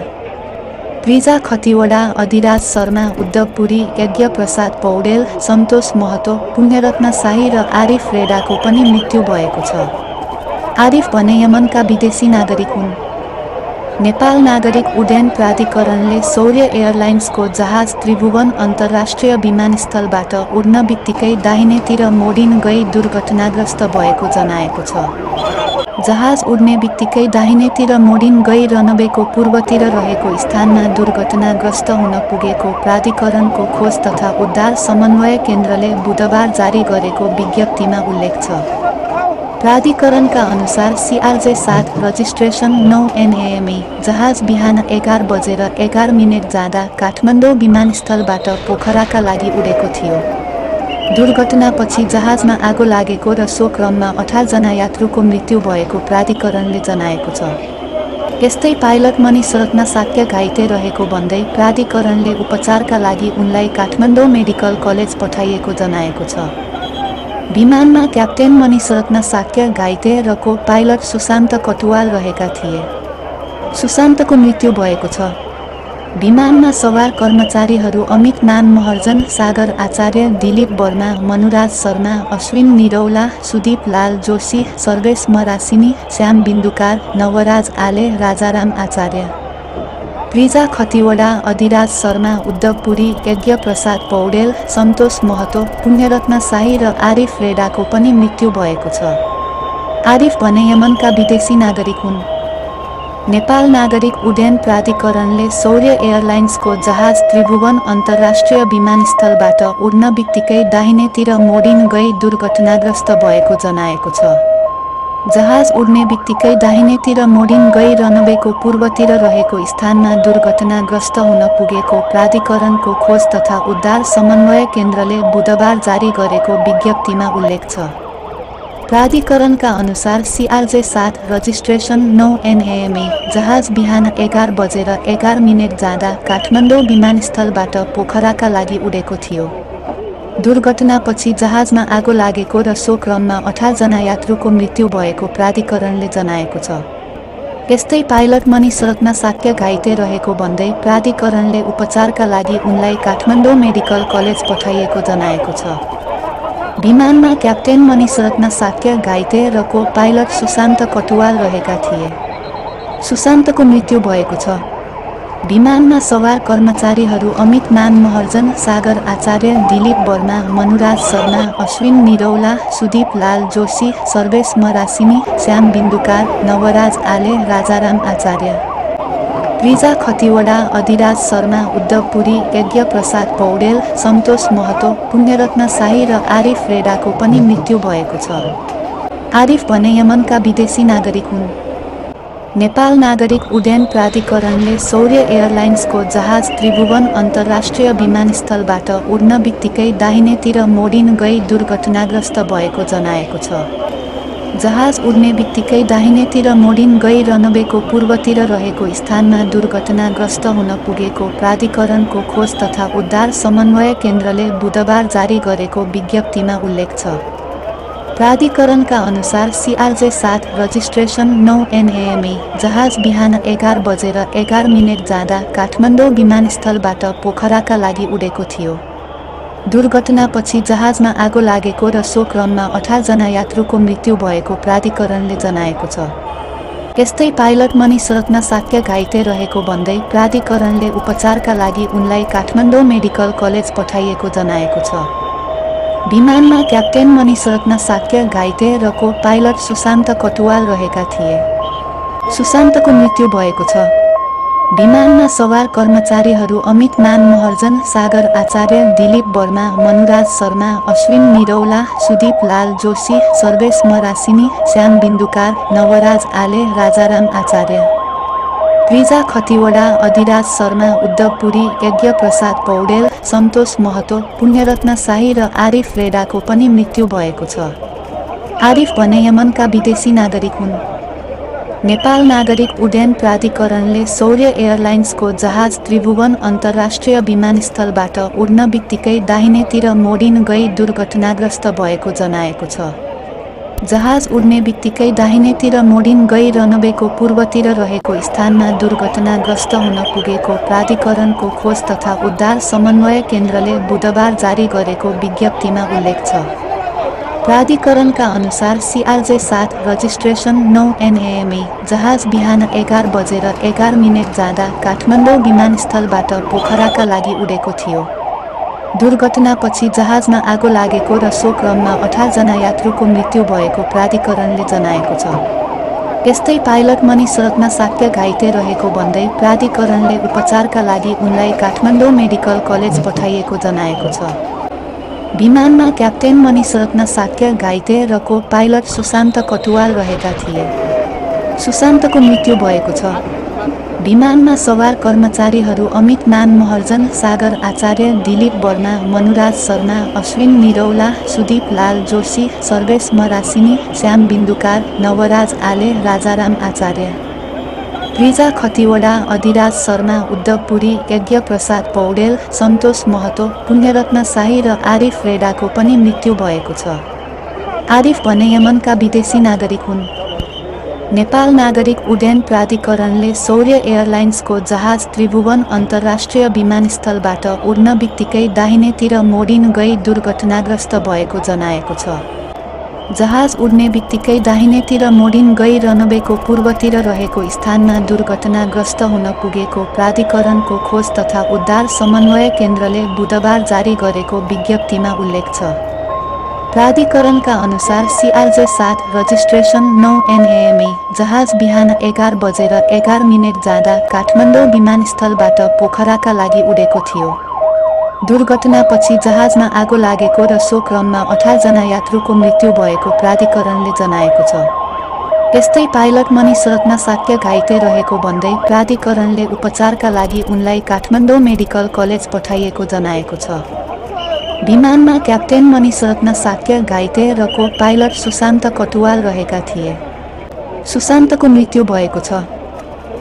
प्रिजा खतिवडा, अधिराज शर्मा, उद्धव पुरी, यज्ञ प्रसाद पौडेल, सन्तोष महतो, पुण्यरत्न शाही र आरिफ रेडाको पनि मृत्यु भएको छ। आरिफ भने यमनका विदेशी नागरिक हुन्। नेपाल नागरिक उड्डयन प्राधिकरणले सौर्य एयरलाइन्सको जहाज त्रिभुवन अन्तर्राष्ट्रिय विमानस्थलबाट उड्न बित्तिकै दाहिनेतिर मोडिन गई दुर्घटनाग्रस्त भएको जनाएको छ। जहाज उड्ने बित्तिकै दाहिनेतिर मोडिन गई रनवेको पूर्वतिर रहेको स्थानमा दुर्घटनाग्रस्त हुन पुगेको प्राधिकरणको खोज तथा उद्धार समन्वय केन्द्रले बुधबार जारी गरेको विज्ञप्तिमा उल्लेख छ। प्राधिकरणका अनुसार CRJ 7 रजिस्ट्रेसन 9 NAME जहाज बिहान 11:11 जाँदा काठमाडौँ विमानस्थलबाट पोखराका लागि उडेको थियो। दुर्घटनापछि जहाजमा आगो लागेको र सो क्रममा 18 जना यात्रुको मृत्यु भएको प्राधिकरणले जनाएको छ। यस्तै पाइलट मनी सडकमा शाक्य घाइते रहेको भन्दै प्राधिकरणले उपचारका लागि उनलाई काठमाडौँ मेडिकल कलेज पठाइएको जनाएको छ। विमानमा क्याप्टेन मनी सडकमा शाक्य घाइते र को पाइलट सुशान्त कटुवाल रहेका थिए। सुशान्तको मृत्यु भएको छ। विमानमा सवार कर्मचारीहरू अमित मान महर्जन, सागर आचार्य, दिलीप वर्मा, मनुराज शर्मा, अश्विन निरौला, सुदीप लाल जोशी, सर्वेश मरासिनी, श्याम बिन्दुकार, नवराज आले, राजाराम आचार्य, प्रिजा खतिवडा, अधिराज शर्मा, उद्धव पुरी, यज्ञ प्रसाद पौडेल, सन्तोष महतो, पुण्यरत्न शाही र आरिफ रेडाको पनि मृत्यु भएको छ। आरिफ भने यमनका विदेशी नागरिक हुन्। नेपाल नागरिक उड्डयन प्राधिकरणले सौर्य एयरलाइन्सको जहाज त्रिभुवन अन्तर्राष्ट्रिय विमानस्थलबाट उड्न बित्तिकै दाहिनेतिर मोडिन गई दुर्घटनाग्रस्त भएको जनाएको छ। जहाज उड्ने बित्तिकै दाहिनेतिर मोडिन गई रनवेको पूर्वतिर रहेको स्थानमा दुर्घटनाग्रस्त हुन पुगेको प्राधिकरणको खोज तथा उद्धार समन्वय केन्द्रले बुधबार जारी गरेको विज्ञप्तिमा उल्लेख छ। प्राधिकरणका अनुसार CRJ-7 रजिस्ट्रेसन 9 NAME जहाज बिहान 11:11 जाँदा काठमाडौँ विमानस्थलबाट पोखराका लागि उडेको थियो। दुर्घटनापछि जहाजमा आगो लागेको र सो क्रममा 18 जना यात्रुको मृत्यु भएको प्राधिकरणले जनाएको छ। यस्तै पाइलट मनी सडकमा शाक्य घाइते रहेको भन्दै प्राधिकरणले उपचारका लागि उनलाई काठमाडौँ मेडिकल कलेज पठाइएको जनाएको छ। विमानमा क्याप्टेन मनी सडकमा शाक्य घाइते र को पाइलट सुशान्त कटुवाल रहेका थिए। सुशान्तको मृत्यु भएको छ। विमानमा सवार कर्मचारीहरू अमित मान महर्जन, सागर आचार्य, दिलीप वर्मा, मनुराज शर्मा, अश्विन निरौला, सुदीप लाल जोशी, सर्वेश मरासिनी, श्याम बिन्दुकार, नवराज आले, राजाराम आचार्य, रिजा खतिवडा, अधिराज शर्मा, उद्धव पुरी, यज्ञ प्रसाद पौडेल, सन्तोष महतो, पुण्यरत्न शाही र आरिफ रेडाको पनि मृत्यु भएको छ। आरिफ भने यमनका विदेशी नागरिक हुन्। नेपाल नागरिक उड्डयन प्राधिकरणले सौर्य एयरलाइन्सको जहाज त्रिभुवन अन्तर्राष्ट्रिय विमानस्थलबाट उड्न बित्तिकै दाहिनेतिर मोडिन गई दुर्घटनाग्रस्त भएको जनाएको छ। जहाज उड्ने बित्तिकै दाहिनेतिर मोडिन गई रनवेको पूर्वतिर रहेको स्थानमा दुर्घटनाग्रस्त हुन पुगेको प्राधिकरणको खोज तथा उद्धार समन्वय केन्द्रले बुधबार जारी गरेको विज्ञप्तिमा उल्लेख छ। प्राधिकरणका अनुसार CRJ-7 रजिस्ट्रेसन 9 NAME जहाज बिहान 11:11 जाँदा काठमाडौँ विमानस्थलबाट पोखराका लागि उडेको थियो। दुर्घटनापछि जहाजमा आगो लागेको र सो क्रममा 18 जना यात्रुको मृत्यु भएको प्राधिकरणले जनाएको छ। यस्तै पाइलट मनी सडकमा शाक्य घाइते रहेको भन्दै प्राधिकरणले उपचारका लागि उनलाई काठमाडौँ मेडिकल कलेज पठाइएको जनाएको छ। विमानमा क्याप्टेन मनी सडकमा शाक्य घाइते र को पाइलट सुशान्त कटुवाल रहेका थिए। सुशान्तको मृत्यु भएको छ। विमानमा सवार कर्मचारीहरू अमित मान महर्जन, सागर आचार्य, दिलीप वर्मा, मनुराज शर्मा, अश्विन निरौला, सुदीप लाल जोशी, सर्वेश मरासिनी, श्याम बिन्दुकार, नवराज आले, राजाराम आचार्य, रिजा खतिवडा, अधिराज शर्मा, उद्धव पुरी, यज्ञ प्रसाद पौडेल, सन्तोष महतो, पुण्यरत्न शाही र आरिफ रेडाको पनि मृत्यु भएको छ। आरिफ भने यमनका विदेशी नागरिक हुन्। नेपाल नागरिक उड्डयन प्राधिकरणले सौर्य एयरलाइन्सको जहाज त्रिभुवन अन्तर्राष्ट्रिय विमानस्थलबाट उड्न बित्तिकै दाहिनेतिर मोडिन गई दुर्घटनाग्रस्त भएको जनाएको छ। जहाज उड्ने बित्तिकै दाहिनेतिर मोडिन गई रनवेको पूर्वतिर रहेको स्थानमा दुर्घटनाग्रस्त हुन पुगेको प्राधिकरणको खोज तथा उद्धार समन्वय केन्द्रले बुधबार जारी गरेको विज्ञप्तिमा उल्लेख छ। प्राधिकरणका अनुसार CRJ-7 रजिस्ट्रेसन 9 NAME जहाज बिहान 11:11 जाँदा काठमाडौँ विमानस्थलबाट पोखराका लागि उडेको थियो। दुर्घटनापछि जहाजमा आगो लागेको र सो क्रममा 18 जना यात्रुको मृत्यु भएको प्राधिकरणले जनाएको छ। यस्तै पाइलट मनी सडकमा शाक्य घाइते रहेको भन्दै प्राधिकरणले उपचारका लागि उनलाई काठमाडौँ मेडिकल कलेज पठाइएको जनाएको छ। विमानमा क्याप्टेन मनी सडकमा शाक्य घाइते र को पाइलट सुशान्त कटुवाल रहेका थिए। सुशान्तको मृत्यु भएको छ। विमानमा सवार कर्मचारीहरू अमित मान महर्जन, सागर आचार्य, दिलीप वर्मा, मनुराज शर्मा, अश्विन निरौला, सुदीप लाल जोशी, सर्वेश मरासिनी, श्याम बिन्दुकार, नवराज आले, राजाराम आचार्य, रिजा खतिवडा, अधिराज शर्मा, उद्धव पुरी, यज्ञ प्रसाद पौडेल, सन्तोष महतो, पुण्यरत्न शाही र आरिफ रेडाको पनि मृत्यु भएको छ। आरिफ भने यमनका विदेशी नागरिक हुन्। नेपाल नागरिक उड्डयन प्राधिकरणले सौर्य एयरलाइन्सको जहाज त्रिभुवन अन्तर्राष्ट्रिय विमानस्थलबाट उड्न बित्तिकै दाहिनेतिर मोडिन गई दुर्घटनाग्रस्त भएको जनाएको छ। जहाज उड्ने बित्तिकै दाहिनेतिर मोडिन गई रनवेको पूर्वतिर रहेको स्थानमा दुर्घटनाग्रस्त हुन पुगेको प्राधिकरणको खोज तथा उद्धार समन्वय केन्द्रले बुधबार जारी गरेको विज्ञप्तिमा उल्लेख छ। प्राधिकरणका अनुसार CRJ 7 रजिस्ट्रेसन 9 NAME जहाज बिहान 11 बजेर 11 मिनेट जाँदा काठमाडौँ विमानस्थलबाट पोखराका लागि उडेको थियो। दुर्घटनापछि जहाजमा आगो लागेको र सो क्रममा 18 जना यात्रुको मृत्यु भएको प्राधिकरणले जनाएको छ। यस्तै पाइलट मनी सडकमा शाक्य घाइते रहेको भन्दै प्राधिकरणले उपचारका लागि उनलाई काठमाडौँ मेडिकल कलेज पठाइएको जनाएको छ। विमानमा क्याप्टेन मनी सडकमा शाक्य घाइते र को पाइलट सुशान्त कटुवाल रहेका थिए। सुशान्तको मृत्यु भएको छ।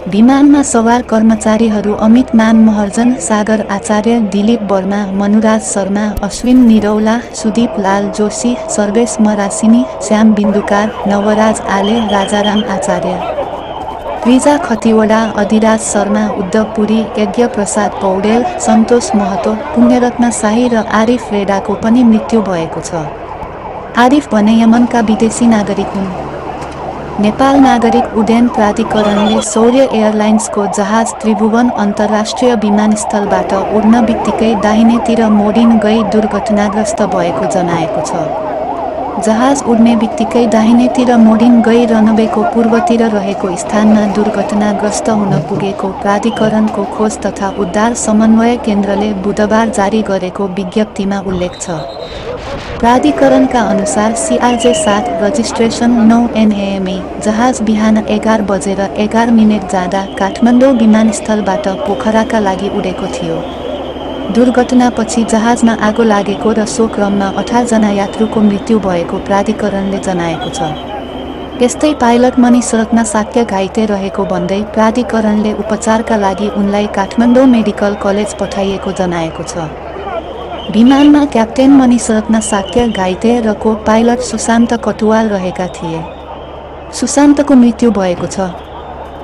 विमानमा सवार कर्मचारीहरू अमित मान महर्जन, सागर आचार्य, दिलीप वर्मा, मनुराज शर्मा, अश्विन निरौला, सुदीप लाल जोशी, सर्वेश मरासिनी, श्याम बिन्दुकार, नवराज आले, राजाराम आचार्य, प्रिजा खतिवडा, अधिराज शर्मा, उद्धव पुरी, यज्ञ प्रसाद पौडेल, सन्तोष महतो, पुण्यरत्न शाही र आरिफ रेडाको पनि मृत्यु भएको छ। आरिफ भने यमनका विदेशी नागरिक हुन्। नेपाल नागरिक उड्डयन प्राधिकरणले सौर्य एयरलाइन्सको जहाज त्रिभुवन अन्तर्राष्ट्रिय विमानस्थलबाट उड्न बित्तिकै दाहिनेतिर मोडिन गई दुर्घटनाग्रस्त भएको जनाएको छ। जहाज उड्ने बित्तिकै दाहिनेतिर मोडिन गई रनवेको पूर्वतिर रहेको स्थानमा दुर्घटनाग्रस्त हुन पुगेको प्राधिकरणको खोज तथा उद्धार समन्वय केन्द्रले बुधबार जारी गरेको विज्ञप्तिमा उल्लेख छ। प्राधिकरणका अनुसार CRJ 7 रजिस्ट्रेसन 9 NAME जहाज बिहान 11 बजेर 11 मिनेट जाँदा काठमाडौँ विमानस्थलबाट पोखराका लागि उडेको थियो। दुर्घटनापछि जहाजमा आगो लागेको र सो क्रममा 18 जना यात्रुको मृत्यु भएको प्राधिकरणले जनाएको छ। यस्तै पाइलट मनी सडकमा शाक्य घाइते रहेको भन्दै प्राधिकरणले उपचारका लागि उनलाई काठमाडौँ मेडिकल कलेज पठाइएको जनाएको छ। विमानमा क्याप्टेन मनी सडकमा शाक्य घाइते र को पाइलट सुशान्त कटुवाल रहेका थिए। सुशान्तको मृत्यु भएको छ।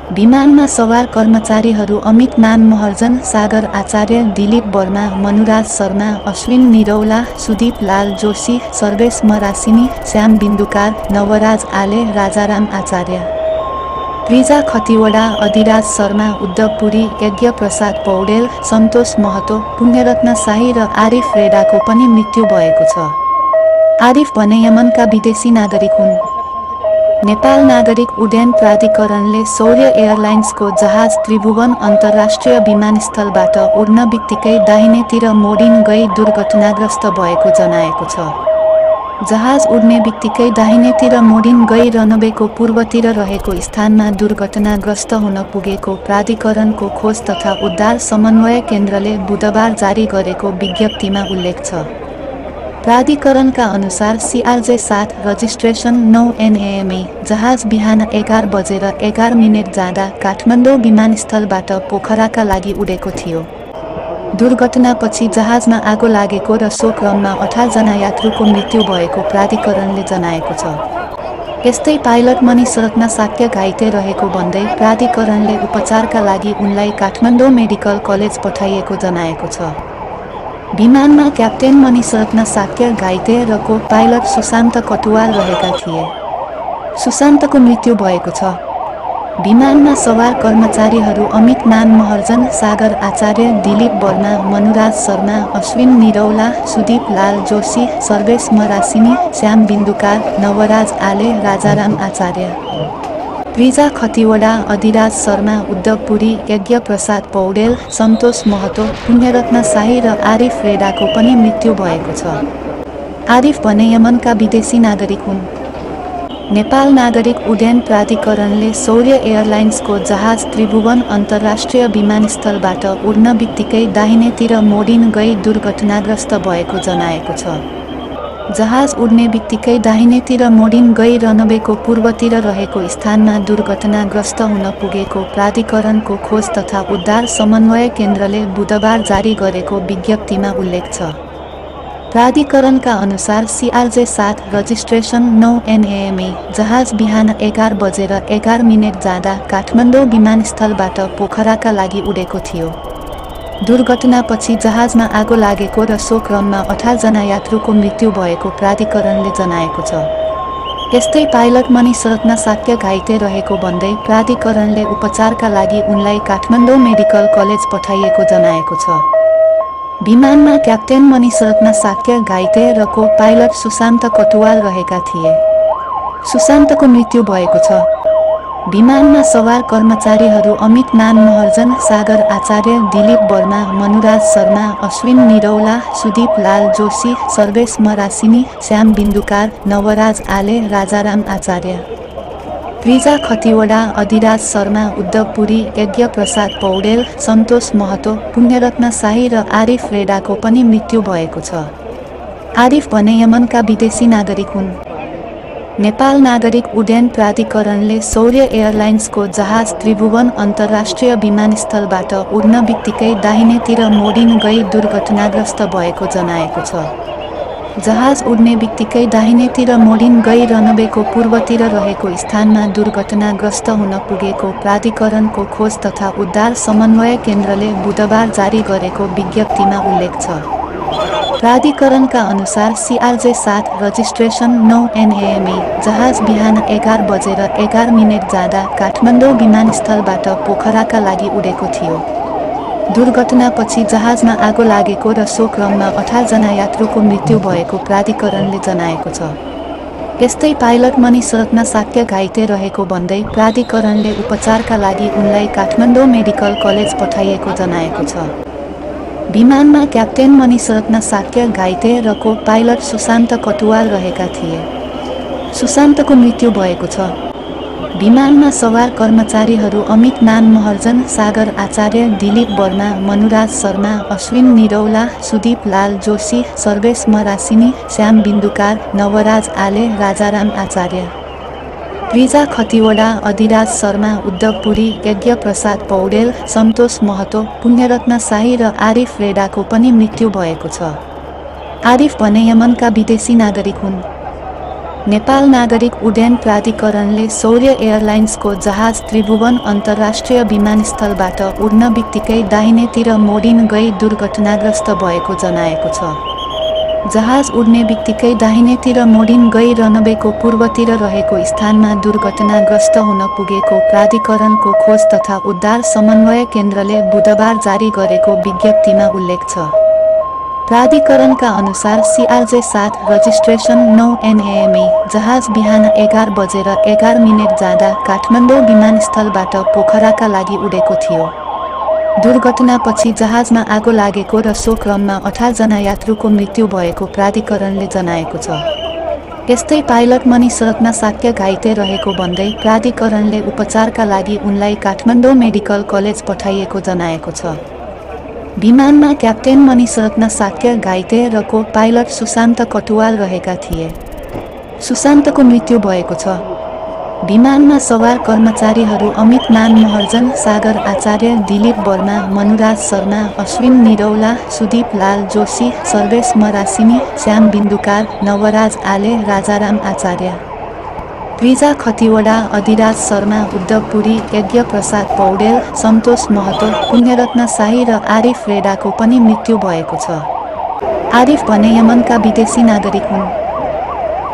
विमानमा सवार कर्मचारीहरू अमित मान महर्जन, सागर आचार्य, दिलीप वर्मा, मनुराज शर्मा, अश्विन निरौला, सुदीप लाल जोशी, सर्वेश मरासिनी, श्याम बिन्दुकार, नवराज आले, राजाराम आचार्य, प्रिजा खतिवडा, अधिराज शर्मा, उद्धव पुरी, यज्ञ प्रसाद पौडेल, सन्तोष महतो, पुण्यरत्न शाही र आरिफ रेडाको पनि मृत्यु भएको छ। आरिफ भने यमनका विदेशी नागरिक हुन्। नेपाल नागरिक उड्डयन प्राधिकरणले सौर्य एयरलाइन्सको जहाज त्रिभुवन अन्तर्राष्ट्रिय विमानस्थलबाट उड्न बित्तिकै दाहिनेतिर मोडिन गई दुर्घटनाग्रस्त भएको जनाएको छ। जहाज उड्ने बित्तिकै दाहिनेतिर मोडिन गई रनवेको पूर्वतिर रहेको स्थानमा दुर्घटनाग्रस्त हुन पुगेको प्राधिकरणको खोज तथा उद्धार समन्वय केन्द्रले बुधबार जारी गरेको विज्ञप्तिमा उल्लेख छ। प्राधिकरणका अनुसार CRJ 7 रजिस्ट्रेसन 9 NAME जहाज बिहान 11 बजेर 11 मिनेट जाँदा काठमाडौँ विमानस्थलबाट पोखराका लागि उडेको थियो। दुर्घटनापछि जहाजमा आगो लागेको र सो क्रममा 18 जना यात्रुको मृत्यु भएको प्राधिकरणले जनाएको छ। यस्तै पाइलट मनी सडकमा शाक्य घाइते रहेको भन्दै प्राधिकरणले उपचारका लागि उनलाई काठमाडौँ मेडिकल कलेज पठाइएको जनाएको छ। विमानमा क्याप्टेन मनी सडकमा शाक्य घाइते र को पाइलट सुशान्त कटुवाल रहेका थिए। सुशान्तको मृत्यु भएको छ। विमानमा सवार कर्मचारीहरू अमित मान महर्जन, सागर आचार्य, दिलीप वर्मा, मनुराज शर्मा, अश्विन निरौला, सुदीप लाल जोशी, सर्वेश मरासिनी, श्याम बिन्दुकार, नवराज आले, राजाराम आचार्य, प्रिजा खतिवडा, अधिराज शर्मा, उद्धव पुरी, यज्ञ प्रसाद पौडेल, सन्तोष महतो, पुण्यरत्न शाही र आरिफ रेडाको पनि मृत्यु भएको छ। आरिफ भने यमनका विदेशी नागरिक हुन्। नेपाल नागरिक उड्डयन प्राधिकरणले सौर्य एयरलाइन्सको जहाज त्रिभुवन अन्तर्राष्ट्रिय विमानस्थलबाट उड्न बित्तिकै दाहिनेतिर मोडिन गई दुर्घटनाग्रस्त भएको जनाएको छ। जहाज उड्ने बित्तिकै दाहिनेतिर मोडिन गई रनवेको पूर्वतिर रहेको स्थानमा दुर्घटनाग्रस्त हुन पुगेको प्राधिकरणको खोज तथा उद्धार समन्वय केन्द्रले बुधबार जारी गरेको विज्ञप्तिमा उल्लेख छ। प्राधिकरणका अनुसार CRJ 7 रजिस्ट्रेसन 9 NAME जहाज बिहान 11 बजेर 11 मिनेट जाँदा काठमाडौँ विमानस्थलबाट पोखराका लागि उडेको थियो। दुर्घटनापछि जहाजमा आगो लागेको र सो क्रममा 18 जना यात्रुको मृत्यु भएको प्राधिकरणले जनाएको छ। यस्तै पाइलट मनी सडकमा शाक्य घाइते रहेको भन्दै प्राधिकरणले उपचारका लागि उनलाई काठमाडौँ मेडिकल कलेज पठाइएको जनाएको छ। विमानमा क्याप्टेन मणिरत्न साक्य घाइते र को पाइलट सुशान्त कटुवाल रहेका थिए। सुशान्तको मृत्यु भएको छ। विमानमा सवार कर्मचारीहरू अमित मान महर्जन, सागर आचार्य, दिलीप वर्मा, मनुराज शर्मा, अश्विन निरौला, सुदीप लाल जोशी, सर्वेश मरासिनी, श्याम बिन्दुकार, नवराज आले, राजाराम आचार्य, प्रिजा खतिवडा, अधिराज शर्मा, उद्धव पुरी, यज्ञ प्रसाद पौडेल, सन्तोष महतो, पुण्यरत्न शाही र आरिफ रेडाको पनि मृत्यु भएको छ। आरिफ भने यमनका विदेशी नागरिक हुन्। नेपाल नागरिक उड्डयन प्राधिकरणले सौर्य एयरलाइन्सको जहाज त्रिभुवन अन्तर्राष्ट्रिय विमानस्थलबाट उड्न बित्तिकै दाहिनेतिर मोडिन गई दुर्घटनाग्रस्त भएको जनाएको छ। जहाज उड्ने बित्तिकै दाहिनेतिर मोडिन गई रनवेको पूर्वतिर रहेको स्थानमा दुर्घटनाग्रस्त हुन पुगेको प्राधिकरणको खोज तथा उद्धार समन्वय केन्द्रले बुधबार जारी गरेको विज्ञप्तिमा उल्लेख छ। प्राधिकरणका अनुसार CRJ 7 रजिस्ट्रेसन 9 NAME जहाज बिहान 11 बजेर 11 मिनेट जाँदा काठमाडौँ विमानस्थलबाट पोखराका लागि उडेको थियो। दुर्घटनापछि जहाजमा आगो लागेको र सो क्रममा 18 जना यात्रुको मृत्यु भएको प्राधिकरणले जनाएको छ। यस्तै पाइलट मणिरत्न साक्य घाइते रहेको भन्दै प्राधिकरणले उपचारका लागि उनलाई काठमाडौँ मेडिकल कलेज पठाइएको जनाएको छ। विमानमा क्याप्टेन मणिरत्न साक्य घाइते र को पाइलट सुशान्त कटुवाल रहेका थिए। सुशान्तको मृत्यु भएको छ। विमानमा सवार कर्मचारीहरू अमित मान महर्जन, सागर आचार्य, दिलीप वर्मा, मनुराज शर्मा, अश्विन निरौला, सुदीप लाल जोशी, सर्वेश मरासिनी, श्याम बिन्दुकार, नवराज आले, राजाराम आचार्य, प्रिजा खतिवडा, अधिराज शर्मा, उद्धव पुरी, यज्ञ प्रसाद पौडेल, सन्तोष महतो, पुण्यरत्न शाही र आरिफ रेडाको पनि मृत्यु भएको छ। आरिफ भने यमनका विदेशी नागरिक हुन्। नेपाल नागरिक उड्डयन प्राधिकरणले सौर्य एयरलाइन्सको जहाज त्रिभुवन अन्तर्राष्ट्रिय विमानस्थलबाट उड्न बित्तिकै दाहिनेतिर मोडिन गई दुर्घटनाग्रस्त भएको जनाएको छ। जहाज उड्ने बित्तिकै दाहिनेतिर मोडिन गई रनवेको पूर्वतिर रहेको स्थानमा दुर्घटनाग्रस्त हुन पुगेको प्राधिकरणको खोज तथा उद्धार समन्वय केन्द्रले बुधबार जारी गरेको विज्ञप्तिमा उल्लेख छ। प्राधिकरणका अनुसार CRJ 7 रजिस्ट्रेसन 9 NAME जहाज बिहान 11 बजेर 11 मिनेट जाँदा काठमाडौँ विमानस्थलबाट पोखराका लागि उडेको थियो। दुर्घटनापछि जहाजमा आगो लागेको र सो क्रममा 18 जना यात्रुको मृत्यु भएको प्राधिकरणले जनाएको छ। यस्तै पाइलट मणिरत्न साक्य घाइते रहेको भन्दै प्राधिकरणले उपचारका लागि उनलाई काठमाडौँ मेडिकल कलेज पठाइएको जनाएको छ। विमानमा क्याप्टेन मणिरत्न साक्य घाइते र को पाइलट सुशान्त कटुवाल रहेका थिए। सुशान्तको मृत्यु भएको छ। विमानमा सवार कर्मचारीहरू अमित मान महर्जन, सागर आचार्य, दिलीप वर्मा, मनुराज शर्मा, अश्विन निरौला, सुदीप लाल जोशी, सर्वेश मरासिनी, श्याम बिन्दुकार, नवराज आले, राजाराम आचार्य, प्रिजा खतिवडा, अधिराज शर्मा, उद्धव पुरी, यज्ञ प्रसाद पौडेल, सन्तोष महतो, पुण्यरत्न शाही र आरिफ रेडाको पनि मृत्यु भएको छ। आरिफ भने यमनका विदेशी नागरिक हुन्।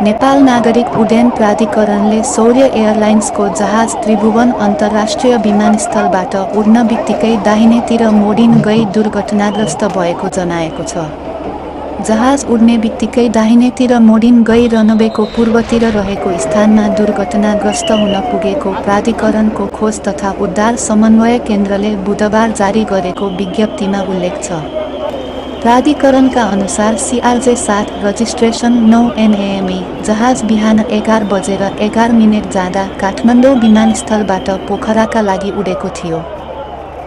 नेपाल नागरिक उड्डयन प्राधिकरणले सौर्य एयरलाइन्सको जहाज त्रिभुवन अन्तर्राष्ट्रिय विमानस्थलबाट उड्न बित्तिकै दाहिनेतिर मोडिन गई दुर्घटनाग्रस्त भएको जनाएको छ। जहाज उड्ने बित्तिकै दाहिनेतिर मोडिन गई रनवेको पूर्वतिर रहेको स्थानमा दुर्घटनाग्रस्त हुन पुगेको प्राधिकरणको खोज तथा उद्धार समन्वय केन्द्रले बुधबार जारी गरेको विज्ञप्तिमा उल्लेख छ। प्राधिकरणका अनुसार CRJ 7 रजिस्ट्रेसन 9 NAME जहाज बिहान 11 बजेर 11 मिनेट जाँदा काठमाडौँ विमानस्थलबाट पोखराका लागि उडेको थियो।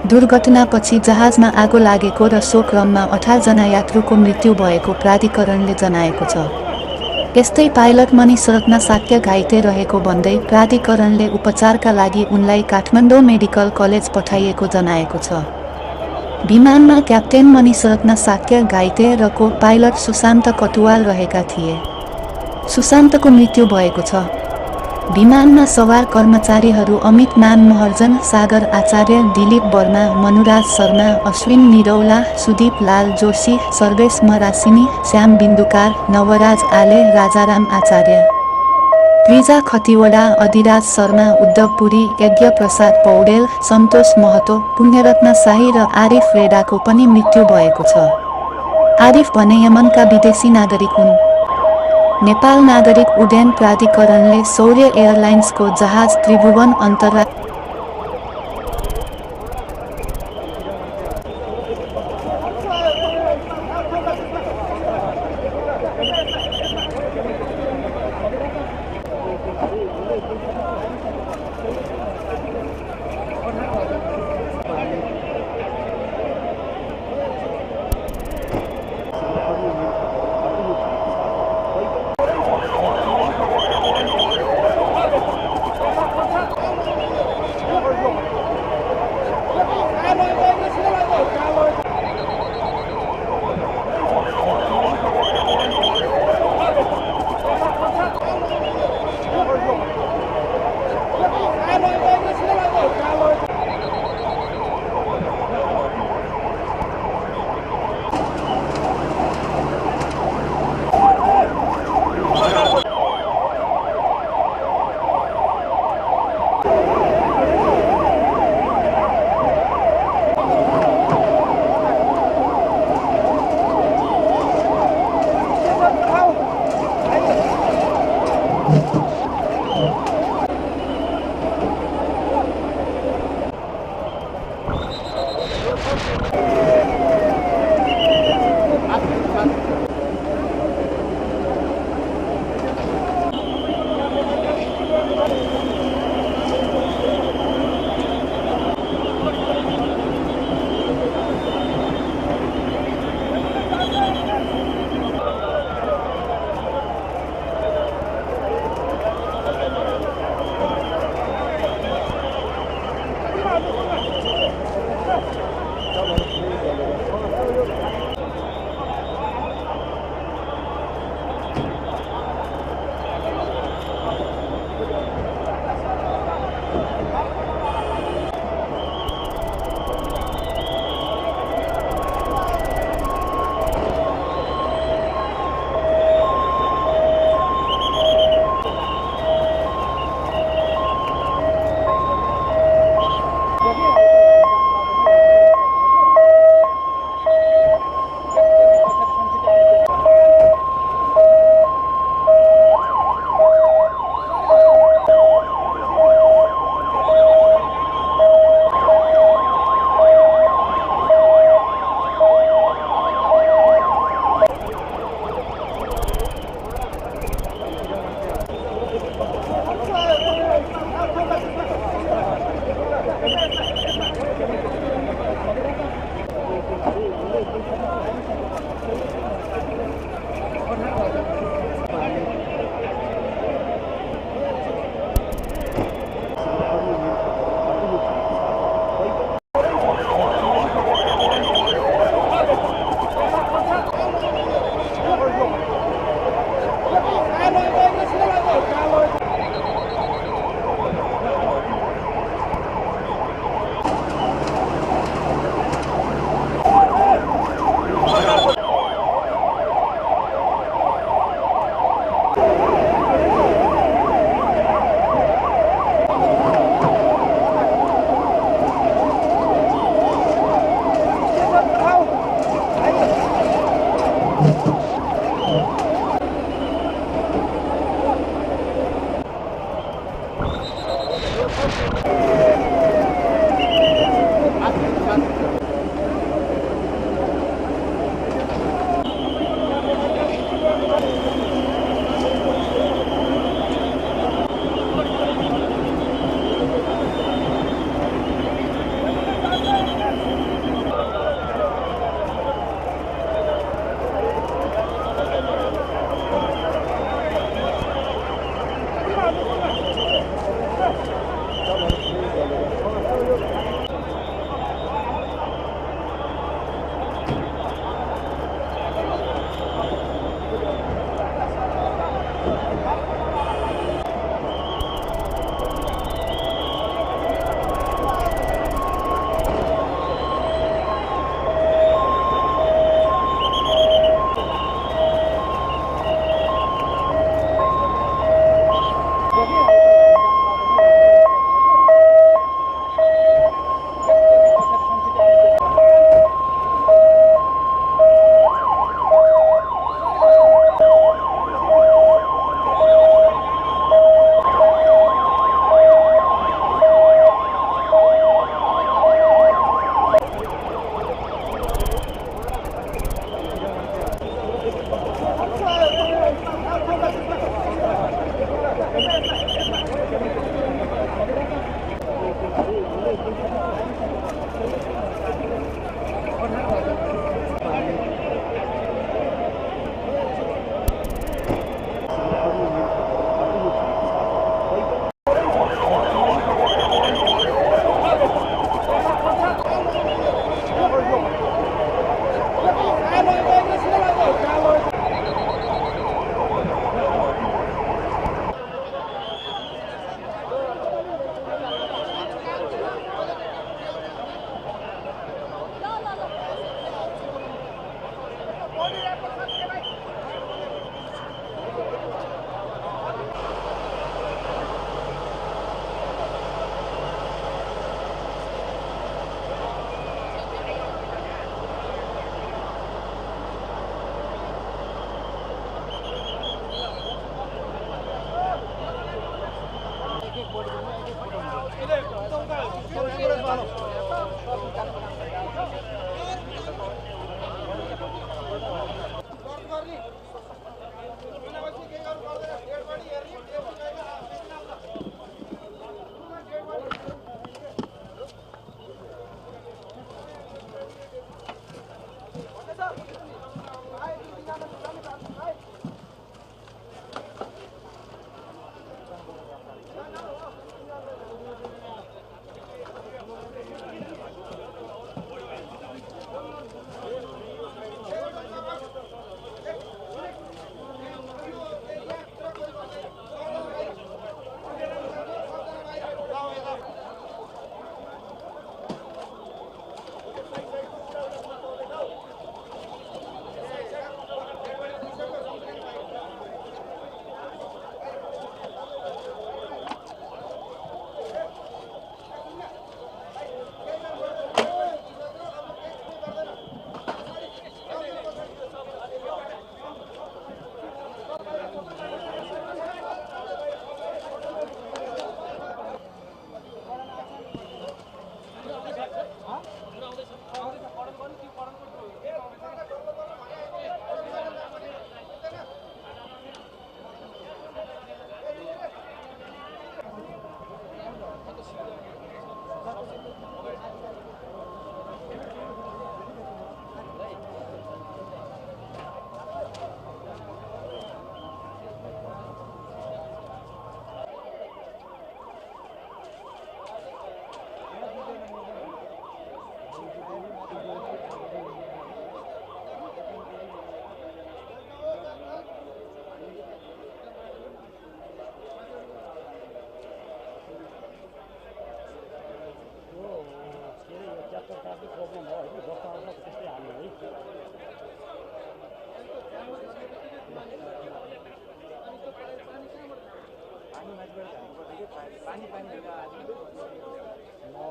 दुर्घटनापछि जहाजमा आगो लागेको र सो क्रममा 18 जना यात्रुको मृत्यु भएको प्राधिकरणले जनाएको छ। यस्तै पाइलट मणिरत्न साक्य घाइते रहेको भन्दै प्राधिकरणले उपचारका लागि उनलाई काठमाडौँ मेडिकल कलेज पठाइएको जनाएको छ। विमानमा क्याप्टेन मणिरत्न साक्य घाइते र को पाइलट सुशान्त कटुवाल रहेका थिए। सुशान्तको मृत्यु भएको छ। विमानमा सवार कर्मचारीहरू अमित मान महर्जन, सागर आचार्य, दिलीप वर्मा, मनुराज शर्मा, अश्विन निरौला, सुदीप लाल जोशी, सर्वेश मरासिनी, श्याम बिन्दुकार, नवराज आले, राजाराम आचार्य, प्रिजा खतिवडा, अधिराज शर्मा, उद्धव पुरी, यज्ञ प्रसाद पौडेल, सन्तोष महतो, पुण्यरत्न शाही र आरिफ रेडाको पनि मृत्यु भएको छ। आरिफ भने यमनका विदेशी नागरिक हुन्। नेपाल नागरिक उड्डयन प्राधिकरणले सौर्य एयरलाइन्सको जहाज त्रिभुवन अन्तर्राष्ट्रिय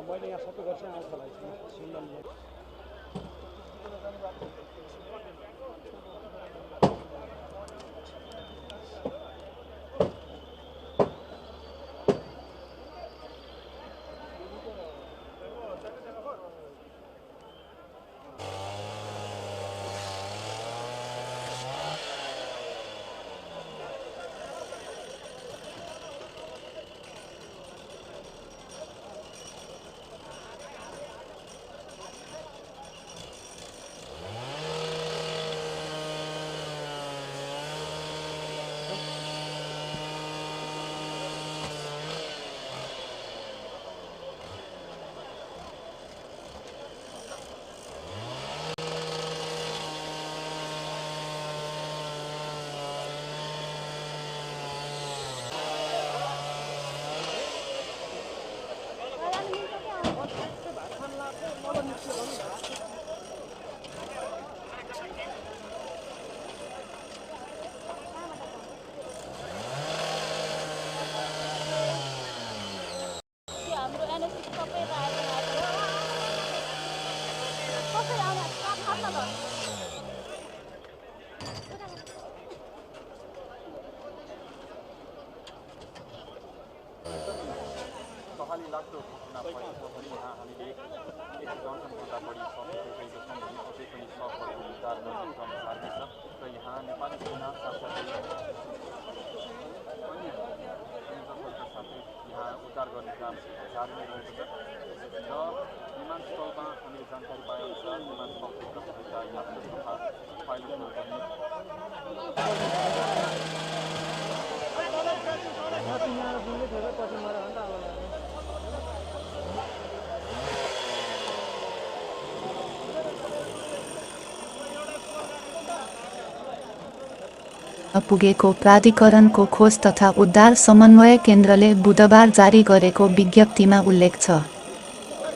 मैले यहाँ सबै गर्छु आउँछ होला सुन्दैन
लाग्दो घटना भएको पनि यहाँ हामीले एक दर्जनभन्दा बढी शवहरू भेटेको छौँ भने अझै पनि शवहरू उद्धार गर्ने क्रम जारी छ र यहाँ नेपाली सेना साथै अन्य संयोजकहरूका साथै यहाँ उद्धार गर्ने काम जारी नै रहेको छ र विमानस्थलमा हामीले जानकारी पाएअनुसार विमानस्थलभित्र रहेका यात्रु तथा पाइलटहरू पनि
पुगेको प्राधिकरणको खोज तथा उद्धार समन्वय केन्द्रले बुधबार जारी गरेको विज्ञप्तिमा उल्लेख छ।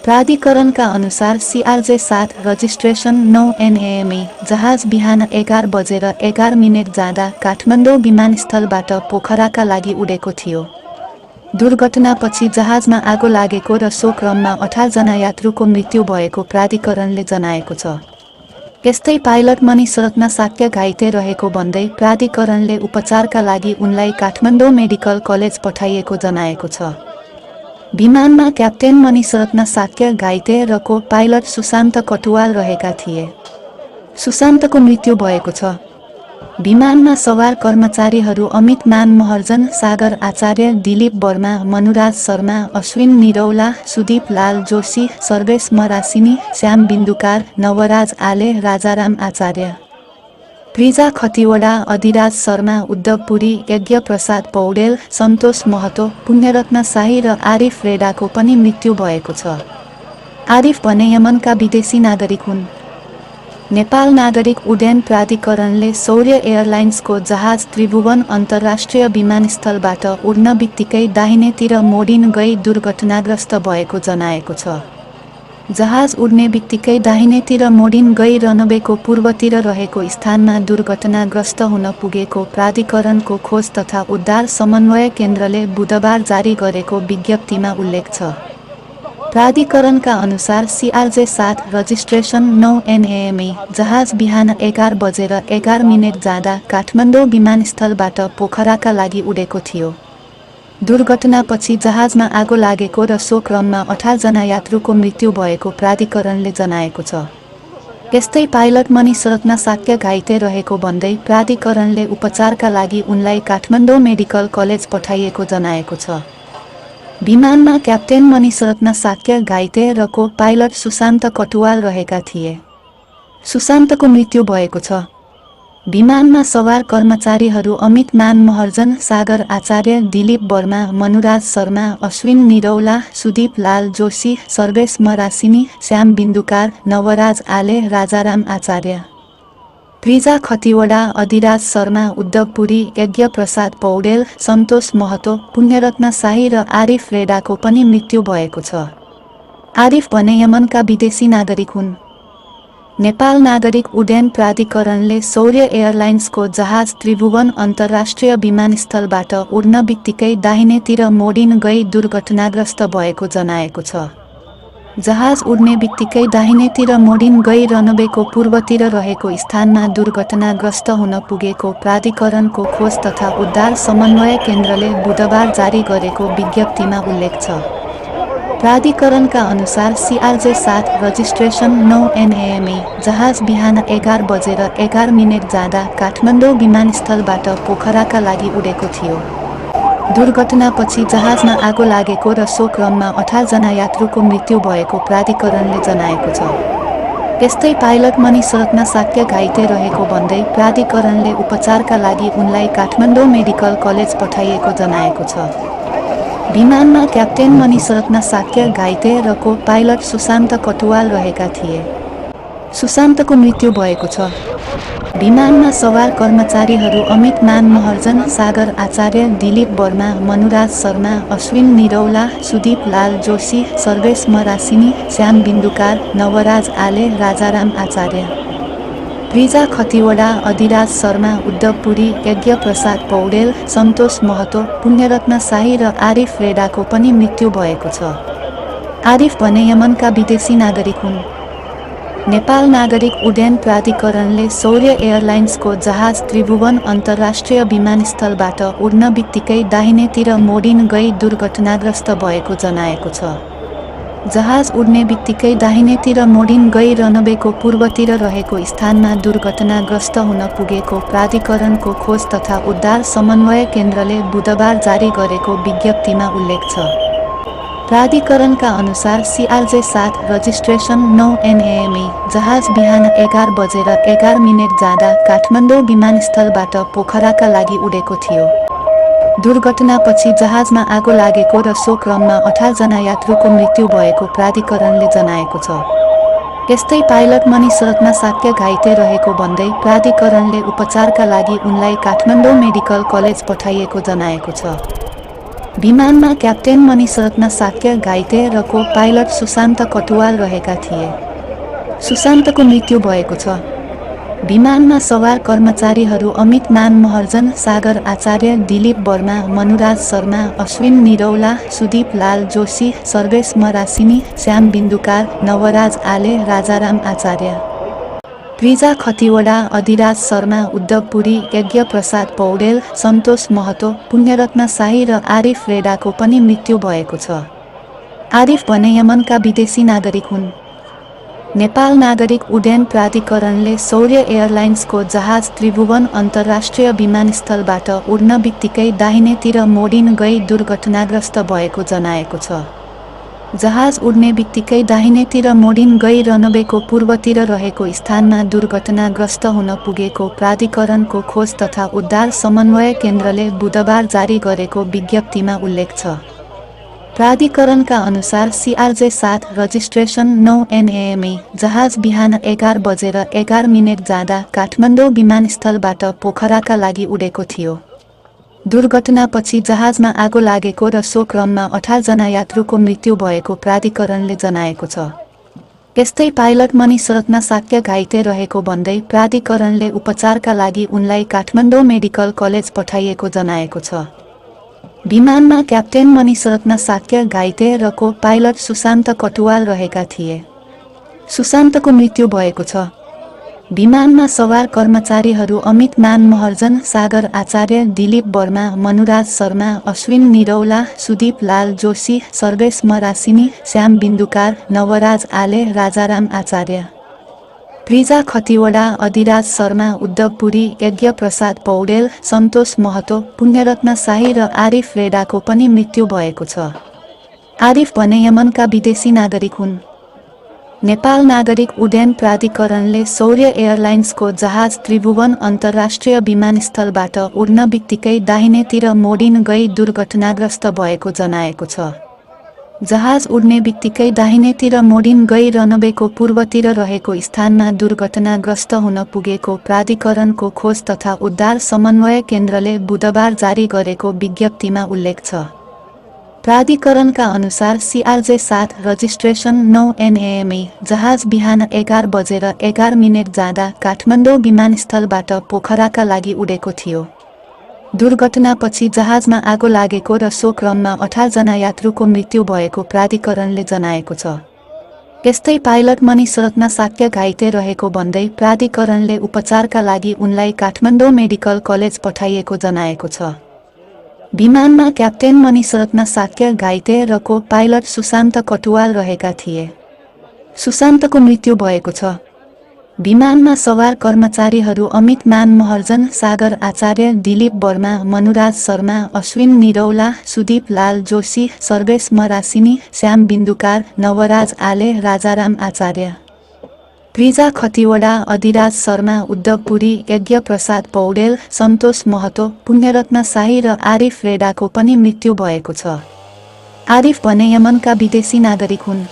प्राधिकरणका अनुसार CRJ-7 रजिस्ट्रेसन 9 NAME जहाज बिहान 11:11 जाँदा काठमाडौँ विमानस्थलबाट पोखराका लागि उडेको थियो। दुर्घटनापछि जहाजमा आगो लागेको र सो क्रममा 18 जना यात्रुको मृत्यु भएको प्राधिकरणले जनाएको छ। यस्तै पाइलट मनी सडकमा शाक्य घाइते रहेको भन्दै प्राधिकरणले उपचारका लागि उनलाई काठमाडौँ मेडिकल कलेज पठाइएको जनाएको छ। विमानमा क्याप्टेन मनी सडकमा शाक्य घाइते र को पाइलट सुशान्त कटुवाल रहेका थिए। सुशान्तको मृत्यु भएको छ। विमानमा सवार कर्मचारीहरू अमित मान महर्जन, सागर आचार्य, दिलीप वर्मा, मनुराज शर्मा, अश्विन निरौला, सुदीप लाल जोशी, सर्वेश मरासिनी, श्याम बिन्दुकार, नवराज आले, राजाराम आचार्य, प्रिजा खतिवडा, अधिराज शर्मा, उद्धव पुरी, यज्ञ प्रसाद पौडेल, सन्तोष महतो, पुण्यरत्न शाही र आरिफ रेडाको पनि मृत्यु भएको छ। आरिफ भने यमनका विदेशी नागरिक हुन्। नेपाल नागरिक उड्डयन प्राधिकरणले सौर्य एयरलाइन्सको जहाज त्रिभुवन अन्तर्राष्ट्रिय विमानस्थलबाट उड्न बित्तिकै दाहिनेतिर मोडिन गई दुर्घटनाग्रस्त भएको जनाएको छ। जहाज उड्ने बित्तिकै दाहिनेतिर मोडिन गई रनवेको पूर्वतिर रहेको स्थानमा दुर्घटनाग्रस्त हुन पुगेको प्राधिकरणको खोज तथा उद्धार समन्वय केन्द्रले बुधबार जारी गरेको विज्ञप्तिमा उल्लेख छ। प्राधिकरणका अनुसार CRJ-7 रजिस्ट्रेसन 9 NAME जहाज बिहान 11:11 जाँदा काठमाडौँ विमानस्थलबाट पोखराका लागि उडेको थियो। दुर्घटनापछि जहाजमा आगो लागेको र सो क्रममा 18 जना यात्रुको मृत्यु भएको प्राधिकरणले जनाएको छ। यस्तै पाइलट मनी सडकमा शाक्य घाइते रहेको भन्दै प्राधिकरणले उपचारका लागि उनलाई काठमाडौँ मेडिकल कलेज पठाइएको जनाएको छ। विमानमा क्याप्टेन मनी सडकमा शाक्य घाइते र को पाइलट सुशान्त कटुवाल रहेका थिए। सुशान्तको मृत्यु भएको छ। विमानमा सवार कर्मचारीहरू अमित मान महर्जन, सागर आचार्य, दिलीप वर्मा, मनुराज शर्मा, अश्विन निरौला, सुदीप लाल जोशी, सर्वेश मरासिनी, श्याम बिन्दुकार, नवराज आले, राजाराम आचार्य, प्रिजा खतिवडा, अधिराज शर्मा, उद्धव पुरी, यज्ञ प्रसाद पौडेल, सन्तोष महतो, पुण्यरत्न शाही र आरिफ रेडाको पनि मृत्यु भएको छ। आरिफ भने यमनका विदेशी नागरिक हुन्। नेपाल नागरिक उड्डयन प्राधिकरणले सौर्य एयरलाइन्सको जहाज त्रिभुवन अन्तर्राष्ट्रिय विमानस्थलबाट उड्न बित्तिकै दाहिनेतिर मोडिन गई दुर्घटनाग्रस्त भएको जनाएको छ। जहाज उड्ने बित्तिकै दाहिनेतिर मोडिन गई रनवेको पूर्वतिर रहेको स्थानमा दुर्घटनाग्रस्त हुन पुगेको प्राधिकरणको खोज तथा उद्धार समन्वय केन्द्रले बुधबार जारी गरेको विज्ञप्तिमा उल्लेख छ। प्राधिकरणका अनुसार CRJ 7 रजिस्ट्रेसन 9 NAME जहाज बिहान 11:11 जाँदा काठमाडौँ विमानस्थलबाट पोखराका लागि उडेको थियो। दुर्घटनापछि जहाजमा आगो लागेको र सो क्रममा 18 जना यात्रुको मृत्यु भएको प्राधिकरणले जनाएको छ। त्यस्तै पाइलट मनी सडकमा शाक्य घाइते रहेको भन्दै प्राधिकरणले उपचारका लागि उनलाई काठमाडौँ मेडिकल कलेज पठाइएको जनाएको छ। विमानमा क्याप्टेन मनी सडकमा शाक्य घाइते र को पाइलट सुशान्त कटुवाल रहेका थिए। सुशान्तको मृत्यु भएको छ। विमानमा सवार कर्मचारीहरू अमित मान महर्जन, सागर आचार्य, दिलीप वर्मा, मनुराज शर्मा, अश्विन निरौला, सुदीप लाल जोशी, सर्वेश मरासिनी, श्याम बिन्दुकार, नवराज आले, राजाराम आचार्य, प्रिजा खतिवडा, अधिराज शर्मा, उद्धव पुरी, यज्ञ प्रसाद पौडेल, सन्तोष महतो, पुण्यरत्न शाही र आरिफ रेडाको पनि मृत्यु भएको छ। आरिफ भने यमनका विदेशी नागरिक हुन्। नेपाल नागरिक उड्डयन प्राधिकरणले सौर्य एयरलाइन्सको जहाज त्रिभुवन अन्तर्राष्ट्रिय विमानस्थलबाट उड्न बित्तिकै दाहिनेतिर मोडिन गई दुर्घटनाग्रस्त भएको जनाएको छ। जहाज उड्ने बित्तिकै दाहिनेतिर मोडिन गई रनवेको पूर्वतिर रहेको स्थानमा दुर्घटनाग्रस्त हुन पुगेको प्राधिकरणको खोज तथा उद्धार समन्वय केन्द्रले बुधबार जारी गरेको विज्ञप्तिमा उल्लेख छ। प्राधिकरणका अनुसार CRJ 7 रजिस्ट्रेसन 9 NAME जहाज बिहान 11:11 जाँदा काठमाडौँ विमानस्थलबाट पोखराका लागि उडेको थियो। दुर्घटनापछि जहाजमा आगो लागेको र सो क्रममा 18 जना यात्रुको मृत्यु भएको प्राधिकरणले जनाएको छ। त्यस्तै पाइलट मनी सडकमा शाक्य घाइते रहेको भन्दै प्राधिकरणले उपचारका लागि उनलाई काठमाडौँ मेडिकल कलेज पठाइएको जनाएको छ। विमानमा क्याप्टेन मनी सडकमा शाक्य घाइते र को पाइलट सुशान्त कटुवाल रहेका थिए। सुशान्तको मृत्यु भएको छ। विमानमा सवार कर्मचारीहरू अमित मान महर्जन, सागर आचार्य, दिलीप वर्मा, मनुराज शर्मा, अश्विन निरौला, सुदीप लाल जोशी, सर्वेश मरासिनी, श्याम बिन्दुकार, नवराज आले, राजाराम आचार्य, प्रिजा खतिवडा, अधिराज शर्मा, उद्धव पुरी, यज्ञ प्रसाद पौडेल, सन्तोष महतो, पुण्यरत्न शाही र आरिफ रेडाको पनि मृत्यु भएको छ। आरिफ भने यमनका विदेशी नागरिक हुन्। नेपाल नागरिक उड्डयन प्राधिकरणले सौर्य एयरलाइन्सको जहाज त्रिभुवन अन्तर्राष्ट्रिय विमानस्थलबाट उड्न बित्तिकै दाहिनेतिर मोडिन गई दुर्घटनाग्रस्त भएको जनाएको छ। जहाज उड्ने बित्तिकै दाहिनेतिर मोडिन गई रनवेको पूर्वतिर रहेको स्थानमा दुर्घटनाग्रस्त हुन पुगेको प्राधिकरणको खोज तथा उद्धार समन्वय केन्द्रले बुधबार जारी गरेको विज्ञप्तिमा उल्लेख छ। प्राधिकरणका अनुसार CRJ 7 रजिस्ट्रेसन 9 NAME जहाज बिहान 11:11 जाँदा काठमाडौँ विमानस्थलबाट पोखराका लागि उडेको थियो। दुर्घटनापछि जहाजमा आगो लागेको र सो क्रममा 18 जना यात्रुको मृत्यु भएको प्राधिकरणले जनाएको छ। त्यस्तै पाइलट मनी सडकमा शाक्य घाइते रहेको भन्दै प्राधिकरणले उपचारका लागि उनलाई काठमाडौँ मेडिकल कलेज पठाइएको जनाएको छ। विमानमा क्याप्टेन मनी सडकमा शाक्य घाइते र को पाइलट सुशान्त कटुवाल रहेका थिए। सुशान्तको मृत्यु भएको छ। विमानमा सवार कर्मचारीहरू अमित मान महर्जन, सागर आचार्य, दिलीप वर्मा, मनुराज शर्मा, अश्विन निरौला, सुदीप लाल जोशी, सर्वेश मरासिनी, श्याम बिन्दुकार, नवराज आले, राजाराम आचार्य, प्रिजा खतिवडा, अधिराज शर्मा, उद्धव पुरी, यज्ञ प्रसाद पौडेल, सन्तोष महतो, पुण्यरत्न शाही र आरिफ रेडाको पनि मृत्यु भएको छ। आरिफ भने यमनका विदेशी नागरिक हुन्। नेपाल नागरिक उड्डयन प्राधिकरणले सौर्य एयरलाइन्सको जहाज त्रिभुवन अन्तर्राष्ट्रिय विमानस्थलबाट उड्न बित्तिकै दाहिनेतिर मोडिन गई दुर्घटनाग्रस्त भएको जनाएको छ। जहाज उड्ने बित्तिकै दाहिनेतिर मोडिन गई रनवेको पूर्वतिर रहेको स्थानमा दुर्घटनाग्रस्त हुन पुगेको प्राधिकरणको खोज तथा उद्धार समन्वय केन्द्रले बुधबार जारी गरेको विज्ञप्तिमा उल्लेख छ। प्राधिकरणका अनुसार CRJ-7 रजिस्ट्रेसन 9 NAME जहाज बिहान 11 बजेर 11 मिनेट जाँदा काठमाडौँ विमानस्थलबाट पोखराका लागि उडेको थियो। दुर्घटनापछि जहाजमा आगो लागेको र सो क्रममा 18 जना यात्रुको मृत्यु भएको प्राधिकरणले जनाएको छ। यस्तै पाइलट मनी सडकमा शाक्य घाइते रहेको भन्दै प्राधिकरणले उपचारका लागि उनलाई काठमाडौँ मेडिकल कलेज पठाइएको जनाएको छ। विमानमा क्याप्टेन मनी सडकमा शाक्य घाइते र को पाइलट सुशान्त कटुवाल रहेका थिए। सुशान्तको मृत्यु भएको छ। विमानमा सवार कर्मचारीहरू अमित मान महर्जन, सागर आचार्य, दिलीप वर्मा, मनुराज शर्मा, अश्विन निरौला, सुदीप लाल जोशी, सर्वेश मरासिनी, श्याम बिन्दुकार, नवराज आले, राजाराम आचार्य, प्रिजा खतिवडा, अधिराज शर्मा, उद्धव पुरी, यज्ञ प्रसाद पौडेल, सन्तोष महतो, पुण्यरत्न शाही र आरिफ रेडाको पनि मृत्यु भएको छ। आरिफ भने यमनका विदेशी नागरिक हुन्।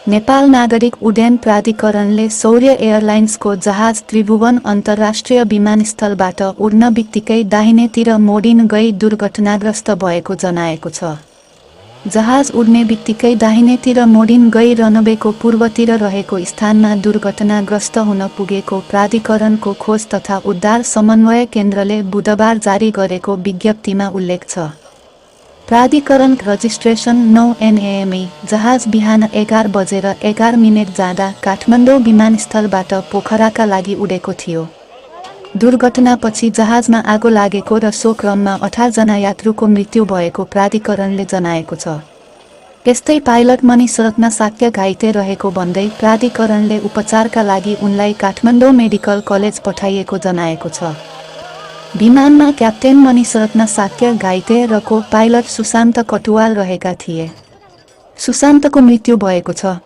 नेपाल नागरिक उड्डयन प्राधिकरणले सौर्य एयरलाइन्सको जहाज त्रिभुवन अन्तर्राष्ट्रिय विमानस्थलबाट उड्न बित्तिकै दाहिनेतिर मोडिन गई दुर्घटनाग्रस्त भएको जनाएको छ। जहाज उड्ने बित्तिकै दाहिनेतिर मोडिन गई रनवेको पूर्वतिर रहेको स्थानमा दुर्घटनाग्रस्त हुन पुगेको प्राधिकरणको खोज तथा उद्धार समन्वय केन्द्रले बुधबार जारी गरेको विज्ञप्तिमा उल्लेख छ। प्राधिकरण रजिस्ट्रेसन 9 NAME जहाज बिहान 11 बजेर 11 मिनेट जाँदा काठमाडौँ विमानस्थलबाट पोखराका लागि उडेको थियो। दुर्घटनापछि जहाजमा आगो लागेको र सो क्रममा 18 जना यात्रुको मृत्यु भएको प्राधिकरणले जनाएको छ। यस्तै पाइलट मनी सडकमा शाक्य घाइते रहेको भन्दै प्राधिकरणले उपचारका लागि उनलाई काठमाडौँ मेडिकल कलेज पठाइएको जनाएको छ। विमानमा क्याप्टेन मनी सडकमा शाक्य घाइते र को पाइलट सुशान्त कटुवाल रहेका थिए। सुशान्तको मृत्यु भएको छ।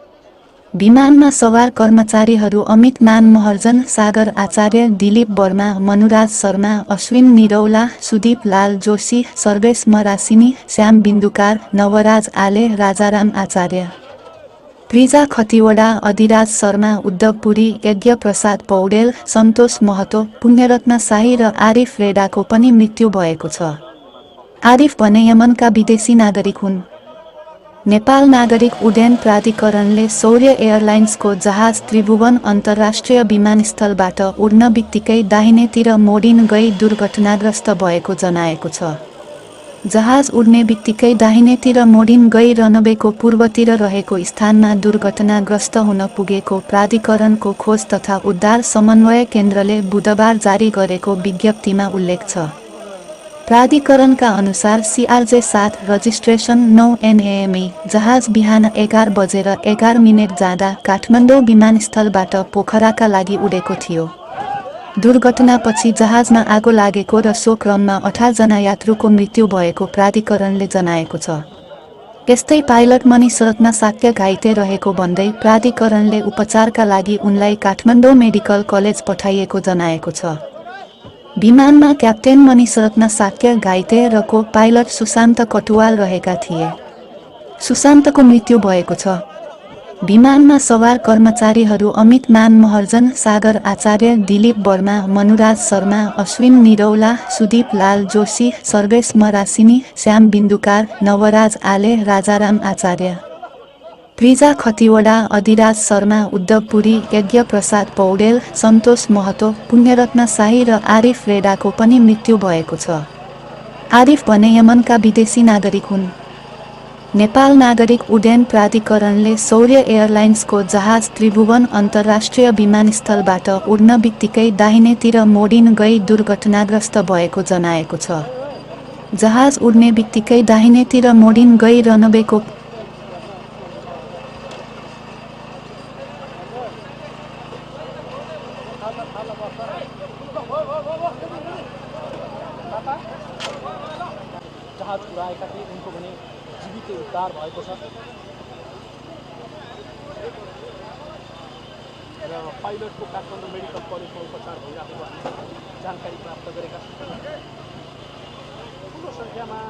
विमानमा सवार कर्मचारीहरू अमित मान महर्जन, सागर आचार्य, दिलीप वर्मा, मनुराज शर्मा, अश्विन निरौला, सुदीप लाल जोशी, सर्वेश मरासिनी, श्याम बिन्दुकार, नवराज आले, राजाराम आचार्य, प्रिजा खतिवडा, अधिराज शर्मा, उद्धव पुरी, यज्ञ प्रसाद पौडेल, सन्तोष महतो, पुण्यरत्न शाही र आरिफ रेडाको पनि मृत्यु भएको छ। आरिफ भने यमनका विदेशी नागरिक हुन्। नेपाल नागरिक उड्डयन प्राधिकरणले सौर्य एयरलाइन्सको जहाज त्रिभुवन अन्तर्राष्ट्रिय विमानस्थलबाट उड्न बित्तिकै दाहिनेतिर मोडिन गई दुर्घटनाग्रस्त भएको जनाएको छ। जहाज उड्ने बित्तिकै दाहिनेतिर मोडिन गई रनवेको पूर्वतिर रहेको स्थानमा दुर्घटनाग्रस्त हुन पुगेको प्राधिकरणको खोज तथा उद्धार समन्वय केन्द्रले बुधबार जारी गरेको विज्ञप्तिमा उल्लेख छ। प्राधिकरणका अनुसार CRJ-7 रजिस्ट्रेसन 9 NAME जहाज बिहान 11 बजेर 11 मिनेट जाँदा काठमाडौँ विमानस्थलबाट पोखराका लागि उडेको थियो। दुर्घटनापछि जहाजमा आगो लागेको र सो क्रममा 18 जना यात्रुको मृत्यु भएको प्राधिकरणले जनाएको छ। यस्तै पाइलट मनी सडकमा शाक्य घाइते रहेको भन्दै प्राधिकरणले उपचारका लागि उनलाई काठमाडौँ मेडिकल कलेज पठाइएको जनाएको छ। विमानमा क्याप्टेन मनी सडकमा शाक्य घाइते र को पाइलट सुशान्त कटुवाल रहेका थिए। सुशान्तको मृत्यु भएको छ। विमानमा सवार कर्मचारीहरू अमित मान महर्जन, सागर आचार्य, दिलीप वर्मा, मनुराज शर्मा, अश्विन निरौला, सुदीप लाल जोशी, सर्वेश मरासिनी, श्याम बिन्दुकार, नवराज आले, राजाराम आचार्य, प्रिजा खतिवडा, अधिराज शर्मा, उद्धव पुरी, यज्ञ प्रसाद पौडेल, सन्तोष महतो, पुण्यरत्न शाही र आरिफ रेडाको पनि मृत्यु भएको छ। आरिफ भने यमनका विदेशी नागरिक हुन्। नेपाल नागरिक उड्डयन प्राधिकरणले सौर्य एयरलाइन्सको जहाज त्रिभुवन अन्तर्राष्ट्रिय विमानस्थलबाट उड्न बित्तिकै दाहिनेतिर मोडिन गई दुर्घटनाग्रस्त भएको जनाएको छ। जहाज उड्ने बित्तिकै दाहिनेतिर मोडिन गई रनवेको
जहाज उडाएका थिए उनको भने जीवित उद्धार भएको छ र पाइलटको काठमाडौँ मेडिकल कलेजमा उपचार भइरहेको हामी जानकारी प्राप्त गरेका छौँ। ठुलो सङ्ख्यामा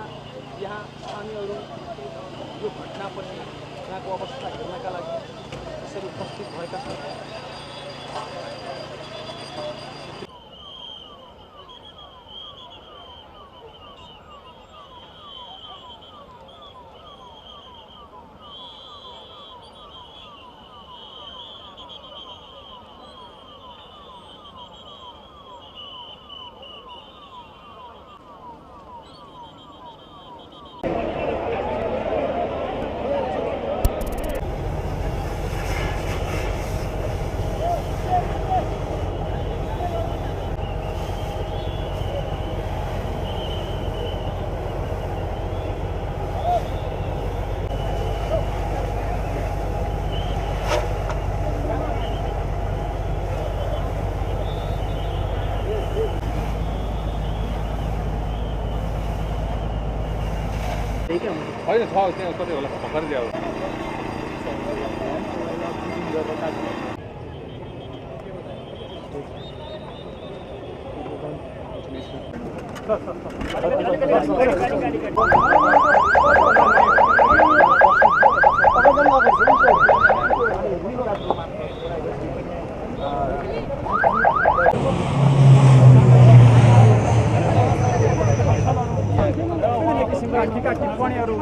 यहाँ स्थानीयहरू यो घटनापछि यहाँको अवस्था हेर्नका लागि यसरी उपस्थित भएका छन्।
होइन छ त्यहाँ कतै होला भर्खर ल्याऊ
टिप्पणीहरू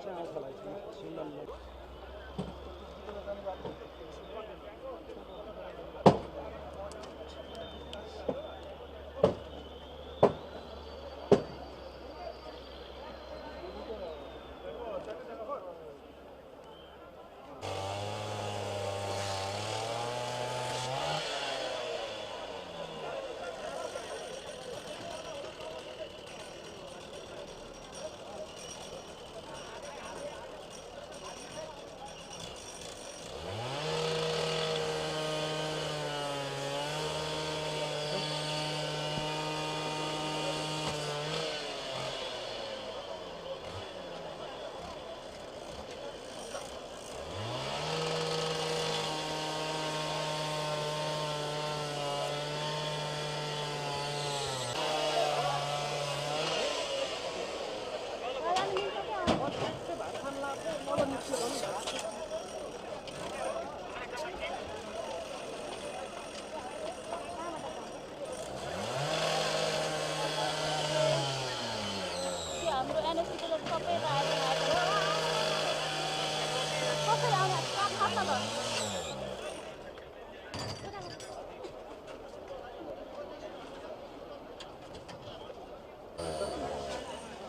चाहिँ आउँछ होला सुन्दा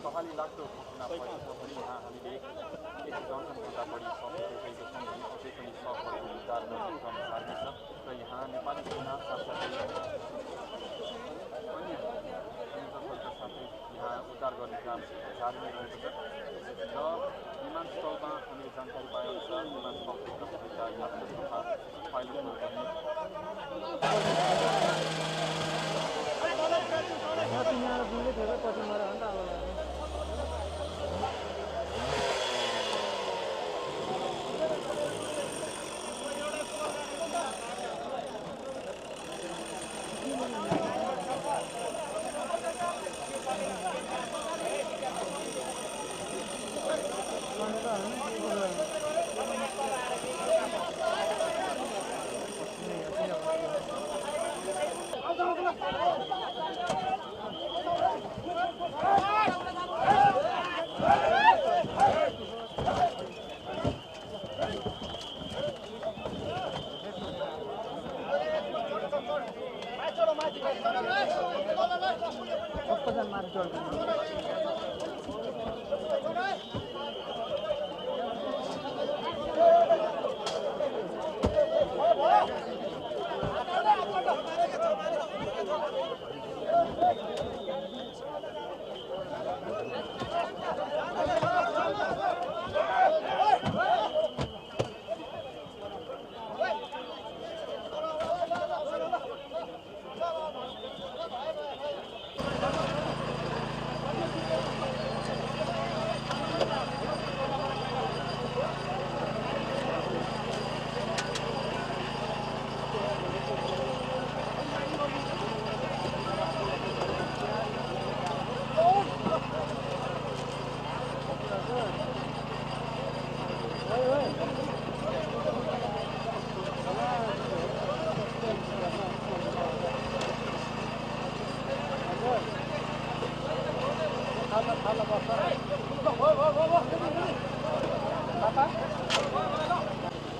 बहाली लाग्दो घटना भएको छ भने यहाँ हामीले एक दर्जनभन्दा बढी शव देखेको छौँ भने अझै पनि शवहरूको उद्धार गर्ने क्रम जारी छ र यहाँ नेपाली सेना साथसाथै अन्य संयोजकहरूका साथै यहाँ उद्धार गर्ने काम जारी नै रहेको छ र विमानस्थलमा हामीले जानकारी पाएअनुसार विमानस्थलभित्र भएका यात्रु तथा पाइलटहरू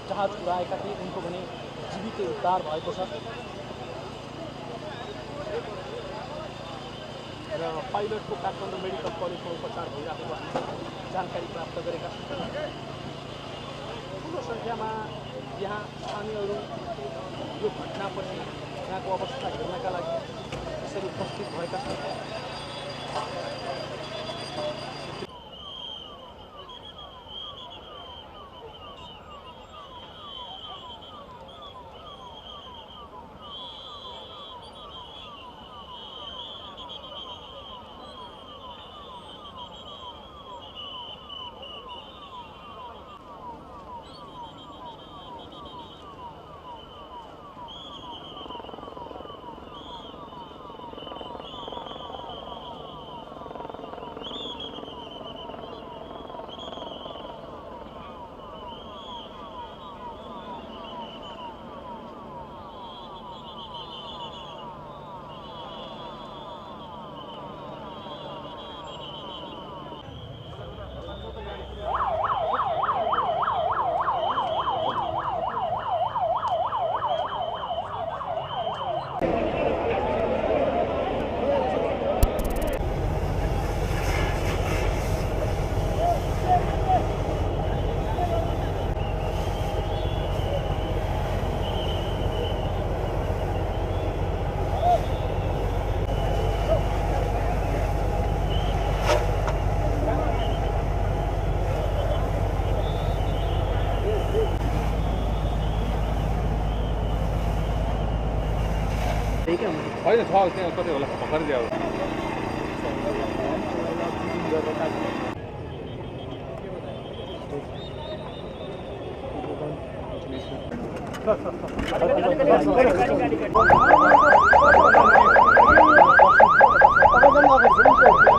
जहाज उडाएका थिए उनको भने जीवित उद्धार भएको छ र पाइलटको काठमाडौँ मेडिकल कलेजमा उपचार भइरहेको हामी जानकारी प्राप्त गरेका छौँ। ठुलो सङ्ख्यामा यहाँ स्थानीयहरू यो घटनापछि यहाँको अवस्था हेर्नका लागि यसरी उपस्थित भएका छन्।
होइन छ त्यहाँ कतै होला भर्खरै ल्याऊ
गाडी